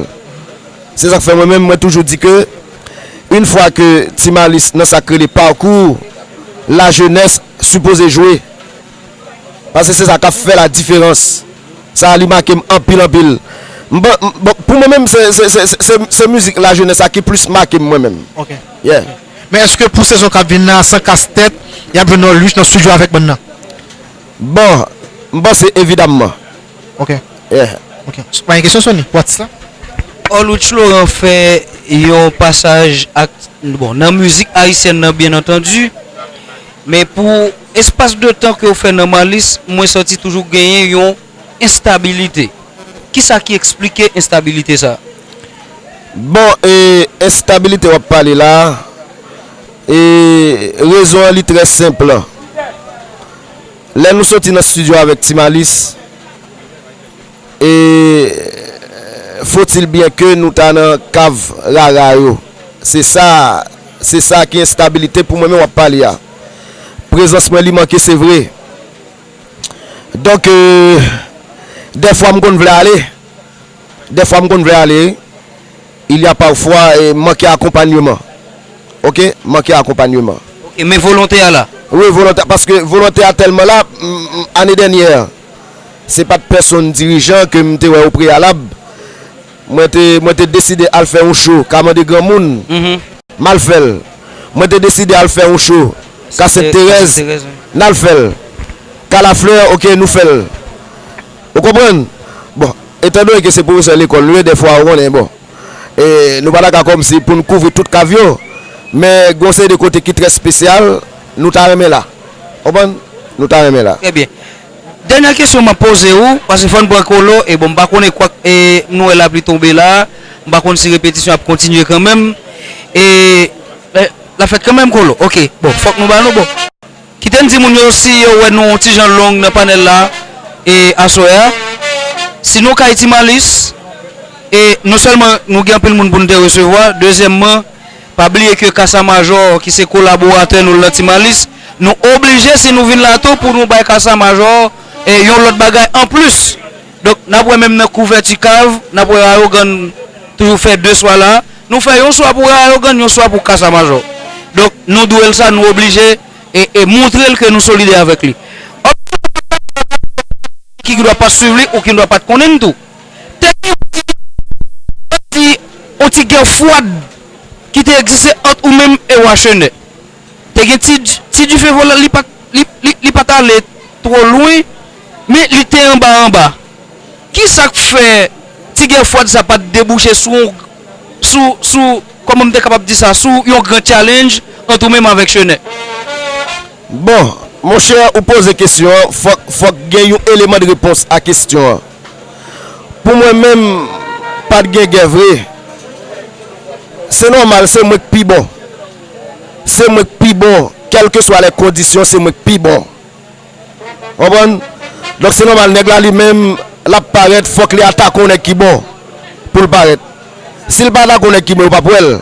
Se sa k fè mwen menm, mwen toujou di ke, yon fwa ke Ti Malis nan sa k rele pakou, La Jeunesse sipoze jwe. Paske se sa k ap fè la diferans. Sa a, li make m anpil, anpil. M pa, m, bon, pou mwen menm, se, se, se, se, se, se mizik La Jeunesse sa ki plis make m mwen menm. Ok. Yeah. Men èske pou sezon k ap vin nan, san kastèt, y ap jwenn Ulrich nan estidyo avèk bann nan? Bon, m panse evidamman. Ok. Yeah. Ok. Pa gen kesyon, Sony, pou atis la? Ulrich Laurent fè yon pasaj ak, bon, nan mizik ayisyèn nan, byen antandi. Men pou espas de tan ke w fè nan Malis, mwen santi toujou genyen yon Enstabilite. Kisa ki eksplike enstabilite sa? Bon, e, enstabilite w ap pale la, e, rezon an li trè senp. Lè nou soti nan estidyo avèk Ti Malis, e, faut-il bien que nou ta nan kav rara yo. Se sa, se sa ki enstabilite pou mwen menm w ap pale a. Prezans mwen li manke, se vre. Donk, euh, dèfwa m konn vle ale. Dèfwa m konn vle ale, wi. Il y a parfois, eh, manke akonpanyeman. Oke? Manke akonpanyeman. Oke, men volonte a la? Wi, volonte, paske volonte a tèlman la, m, m, ane dènyè, se pa t pèsonn dirijan ke m te wè o preyalab. Mwen te, mwen te deside al fè yon cho, ka mande granmoun. M al fè l. Mwen te deside al fè yon cho ka Sent Terèz, n al fè l. Ka Laflè, oke, nou fè l. Ou konprann? Bon, etandone ke se pwofesè lekòl nou ye, dèfwa, ou konnen, bon, e, nou pa ta ka kòmsi pou n kouvri tout kav yo, men gen yon seri de kote ki trè espesyal, nou ta renmen la. Ou konprann? Nou ta renmen la. Trè byen. Dènyè kesyon m ap poze w, paske fò n pran Kolo, e bon, m pa konnen kwak, e, nou wè lapli tonbe la, m pa konn si repetisyon ap kontinye kanmenm, e, e, l ap fèt kanmenm, Kolo. Oke, bon, fòk nou ba nou, bon. Kite n di moun yo si yo wè nou yon ti jan long nan panèl la, e, aswè a. Si nou kay Ti Malis, e, non sèlman nou gen anpil moun pou n te resevwa, dezyèmman, pa bliye ke Kasa Majò, ki se kolaboratè nou l nan Ti Malis, nou oblije, si nou vin la tou, pou nou bay Kasa Majò, e, yon lòt bagay anplis. Donk, n ap wè menm nan kouvèti kav, n ap wè Rayogann toujou fè de swa la. Nou fè yon swa pou Rayogann, yon swa pou Kasa Majò. Donk, nou dwe l sa, nou oblije e, e montre l ke nou solidè avèk li. Ki dwa pa t swiv li ou ki dwa pa t konnen l tou. Te gen yon ti, yon ti gè fwad ki te egziste ant ou menm e Wa Chenè. Te gen ti, ti dife volan, li pa t, li, li, li pa t ale twò lwen, men li te anba anba. Kisa k fè ti gè fwad sa pa t debouche sou, sou, sou, kòman m te kapab di sa, sou yon gran challenge ant ou menm avèk Chenè? Bon, monchè, ou poze kesyon an, fòk, fòk gen yon eleman de repons a kesyon an. Pou mwen menm, pa t gen gè vre. Se nòmal, se mwen k pi bon. Se mwen k pi bon. Kèlkeswa lè kondisyon, se mwen k pi bon. Konprann? Donk, se nòmal, nèg la li menm, l ap parèt, fòk li atake yon nèg ki bon pou l parèt. Si l pa atake yon nèg ki bon, yo p ap wè l.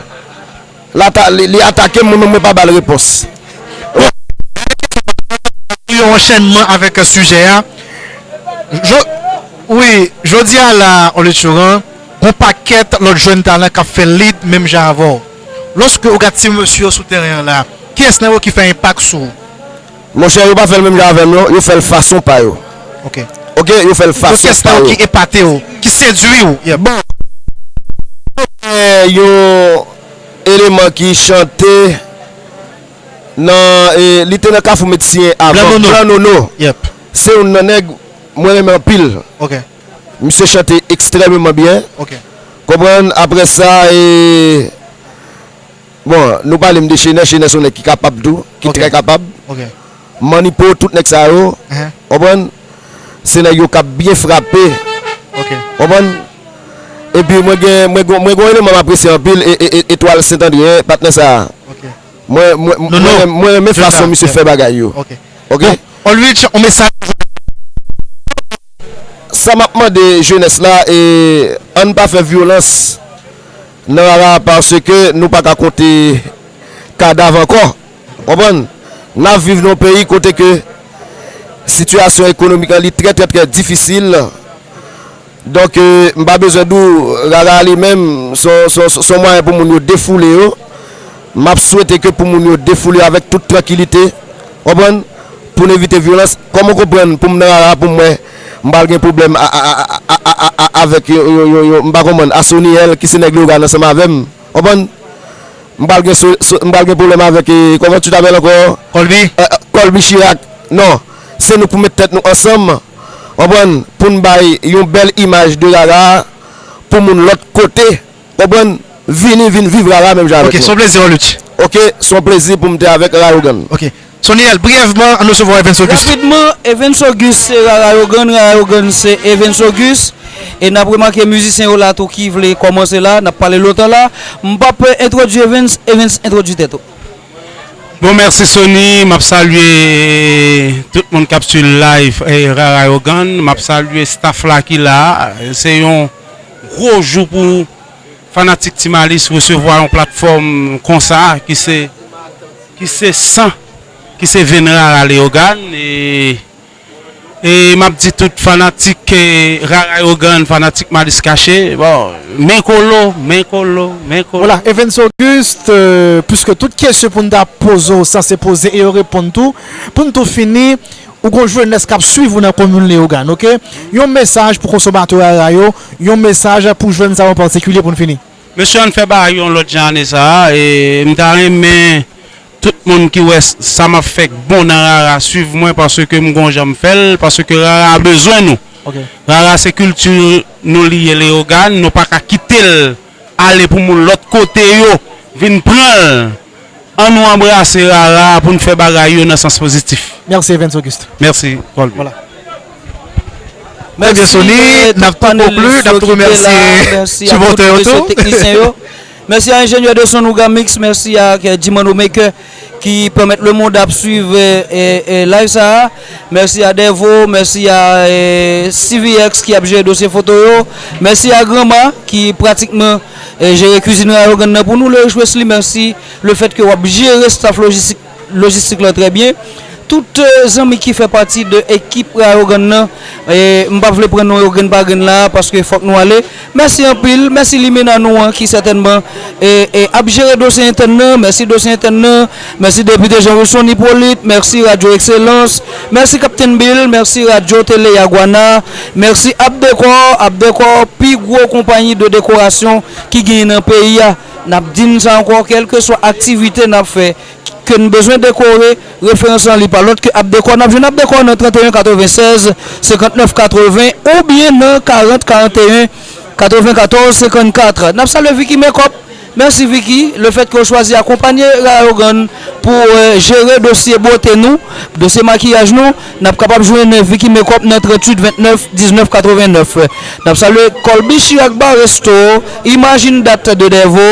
L ata-, li, li atake m, mwen menm, mwen pa ba l repons. Yon anchènman avèk sijè a. Jo-, wi, jodi a la, Olied Choran, gon pakèt lòt jèn talan k ap fè lit menm jan avè w. Lòske ou gad ti mesye yo sou teren an la, kiyès nan yo ki fè enpak sou ou? Monchè, yo pa fè l menm jan avè m non, yo fè l fason pa yo. Ok. Ok, yo fè l fason pa yo. Kiyès nan yo ki epate w, ki sedui w? Yep. Bon, eh, yon eleman ki chante nan, eh, li te nan Kafou Medsiyen avan, Blan Nono. Blan Nono. Yep. Se youn nan nèg mwen renmen anpil. Ok. Misye chante ekstrèmeman byen. Ok. Konprann? Apre sa, eh, bon, nou pale m de Chenè, Chenè se yon nèg ki kapab tou, ki trè kapab. Ok. Manipo, tout nèg sa yo, konprann? Se nèg yo k ap byen frape. Ok. Konprann? Epi mwen gen, mwen gen, mwen gen yon eleman m apresye anpil, e, e, e, Etwal Sentandryen, patnè sa a. Ok. Mwen, mwen, mwen, mwen renmen fason misye fè bagay yo. Ok. Ok? Bon, Olwich, yon mesaj. Sa m ap mande jenès la, e, ann pa fè vyolans nan rara a, paske nou pa ka konte kadav ankò. Konprann? N ap viv nan yon peyi kote ke sitiyasyon ekonomik lan li trè, trè, trè difisil. Donk, e, m pa bezwen di w, rara a li menm, se yon, se yon, se yon mwayen pou moun yo defoule yo. M ap swete ke pou moun yo defoule yo avèk tout trankilite. Konprann? Pou n evite vyolans. Kòman w konprann pou m nan rara a, pou m wè m pral gen pwoblèm a, a, a, a, a, a, a, avèk yo, yo, yo, yo, m pa konprann, Asoniyèl, ki se nèg Leyogàn ansanm avè m. Konprann? M pral gen so, so, m pral gen pwoblèm avèk, e, kòman tu t'appelles ankò? Colby. E, e, Colby Chirac. Non. Se nou k pou met tèt nou ansanm. Konprann? Pou n bay yon bèl imaj de rara a pou moun lòt kote. Konprann? Vini, vin viv rara menm jan avèk nou. Ok, se yon plezi, Olwich. Ok, se yon plezi pou m te avèk Rayogann. Ok. Soniel, briyèvman, ann resevwa Evens Auguste. Rapidman, Evens Auguste se Rara Yogann, Rara Yogann se Evens Auguste. E n ap remake mizisyen yo la tou ki vle kòmanse la, n ap pale lontan la. M p ap entwodui Evens, Evens entwodui tèt ou. Bon, mèsi Sony, m ap salye tout moun k ap swiv live eh, Rara Yogann, m ap salye staff la ki la, se yon gwo jou pou fanatik Ti Malis resevwa yon platfòm konsa ki se ki se san, ki se venn Rara Leyogann e e m ap di tout fanatik eh, Rara Yogann, fanatik Malis Kache, bon, men kolo, men kolo, men kolo. Voilà, Evens Auguste, euh, puiske tout kesyon pou n ta poze w, sa se poze e yo reponn tou. Pou n tou fini, ou gon jenès k ap swiv ou nan komin Leyogann, oke? Yon mesaj pou konsomatè Rara yo, yon mesaj pou jèn sa yo an patikilye pou n fini. Mesye, ann fè bagay yon lòt jan ane sa a, e m ta renmen tout moun ki wè sa m ap fè k bon nan Rara swiv mwen paske m gon jan m fè l, paske Rara bezwen nou. Rara se kilti nou li ye Leyogann, nou pa ka kite l ale pou moun lòt kote yo vin pran l. Ann nou anbrase Rara pou n fè bagay yo nan sans pozitif. Mèsi Evens Auguste. Mèsi Colby. Voilà. Trè byen Sony, n ap tou konkli, n ap tou remèsye sipòtè yo tou. Mèsi a enjenyè de son Ougamix, mèsi a Dimano Maker ki pèmèt lemonn ap swiv live sa a. Mèsi a Devo, mèsi a CVX ki ap jere dosye foto yo. Mèsi a Granma ki pratikman jere kwizin Rara Yogann nan pou nou. Loris Wesley, mèsi lefètke w ap jere staff lojistik lojistik lan trè byen. Tout zanmi ki fè pati de ekip Rara Yogann nan, m p ap vle pran non yo grenn pa grenn la paske fòk nou ale. Mèsi anpil, mèsi limena nou an ki sètènman ap jere dosye entèn nan, mèsi dosye entèn nan, mèsi depite Jean Wilson Hyppolite, mèsi Radyo Ekselans, mèsi Kaptenn Bill, mèsi Radyo Tele Yaguana, mèsi Abdecor, Abdecor pi gwo konpayi de dekorasyon ki genyen nan peyi a. N ap di n sa ankò, kèlkeswa aktivite n ap fè, ke n bezwen dekore, referans lan li pa lòt ke Abdecor. N ap jwenn Abdecor nan trannteyen katrevennsèz senkantnèf katreven oubyen nan karant karannteyen katrevenkatòz senkannkat. N ap salye Vicky Makeup. Mèsi Vicky, lefètke w chwazi akonpanye Rara Yogann pou jere dosye bote nou, dosye makiyaj nou. N ap kapab jwenn Vicky Makeup nan tranntuit ventnèf diznèf katrevennèf. N ap salye Colby Chirac Bar Resto, Imagine Date de Devo,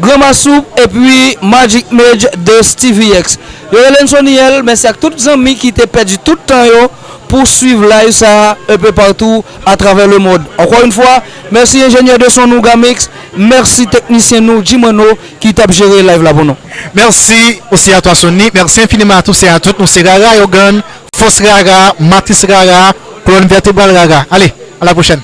Granma Soup epi Magic Mage de Steevie X. Yo rele n Soniel, mèsi ak tout zanmi ki te pèdi tout tan yo pou swiv live sa a un peu partout à travers le monde. Encore une fois, mèsi enjenyè de son nou Gamix, mèsi teknisyen nou Jimano ki t ap jere live la pou nou. Merci aussi à toi Sony, merci infiniment à tous et à toutes. Nou se Rara Yogann, fòs Rara, matris Rara, kolòn vètebral Rara. Allez, à la prochaine.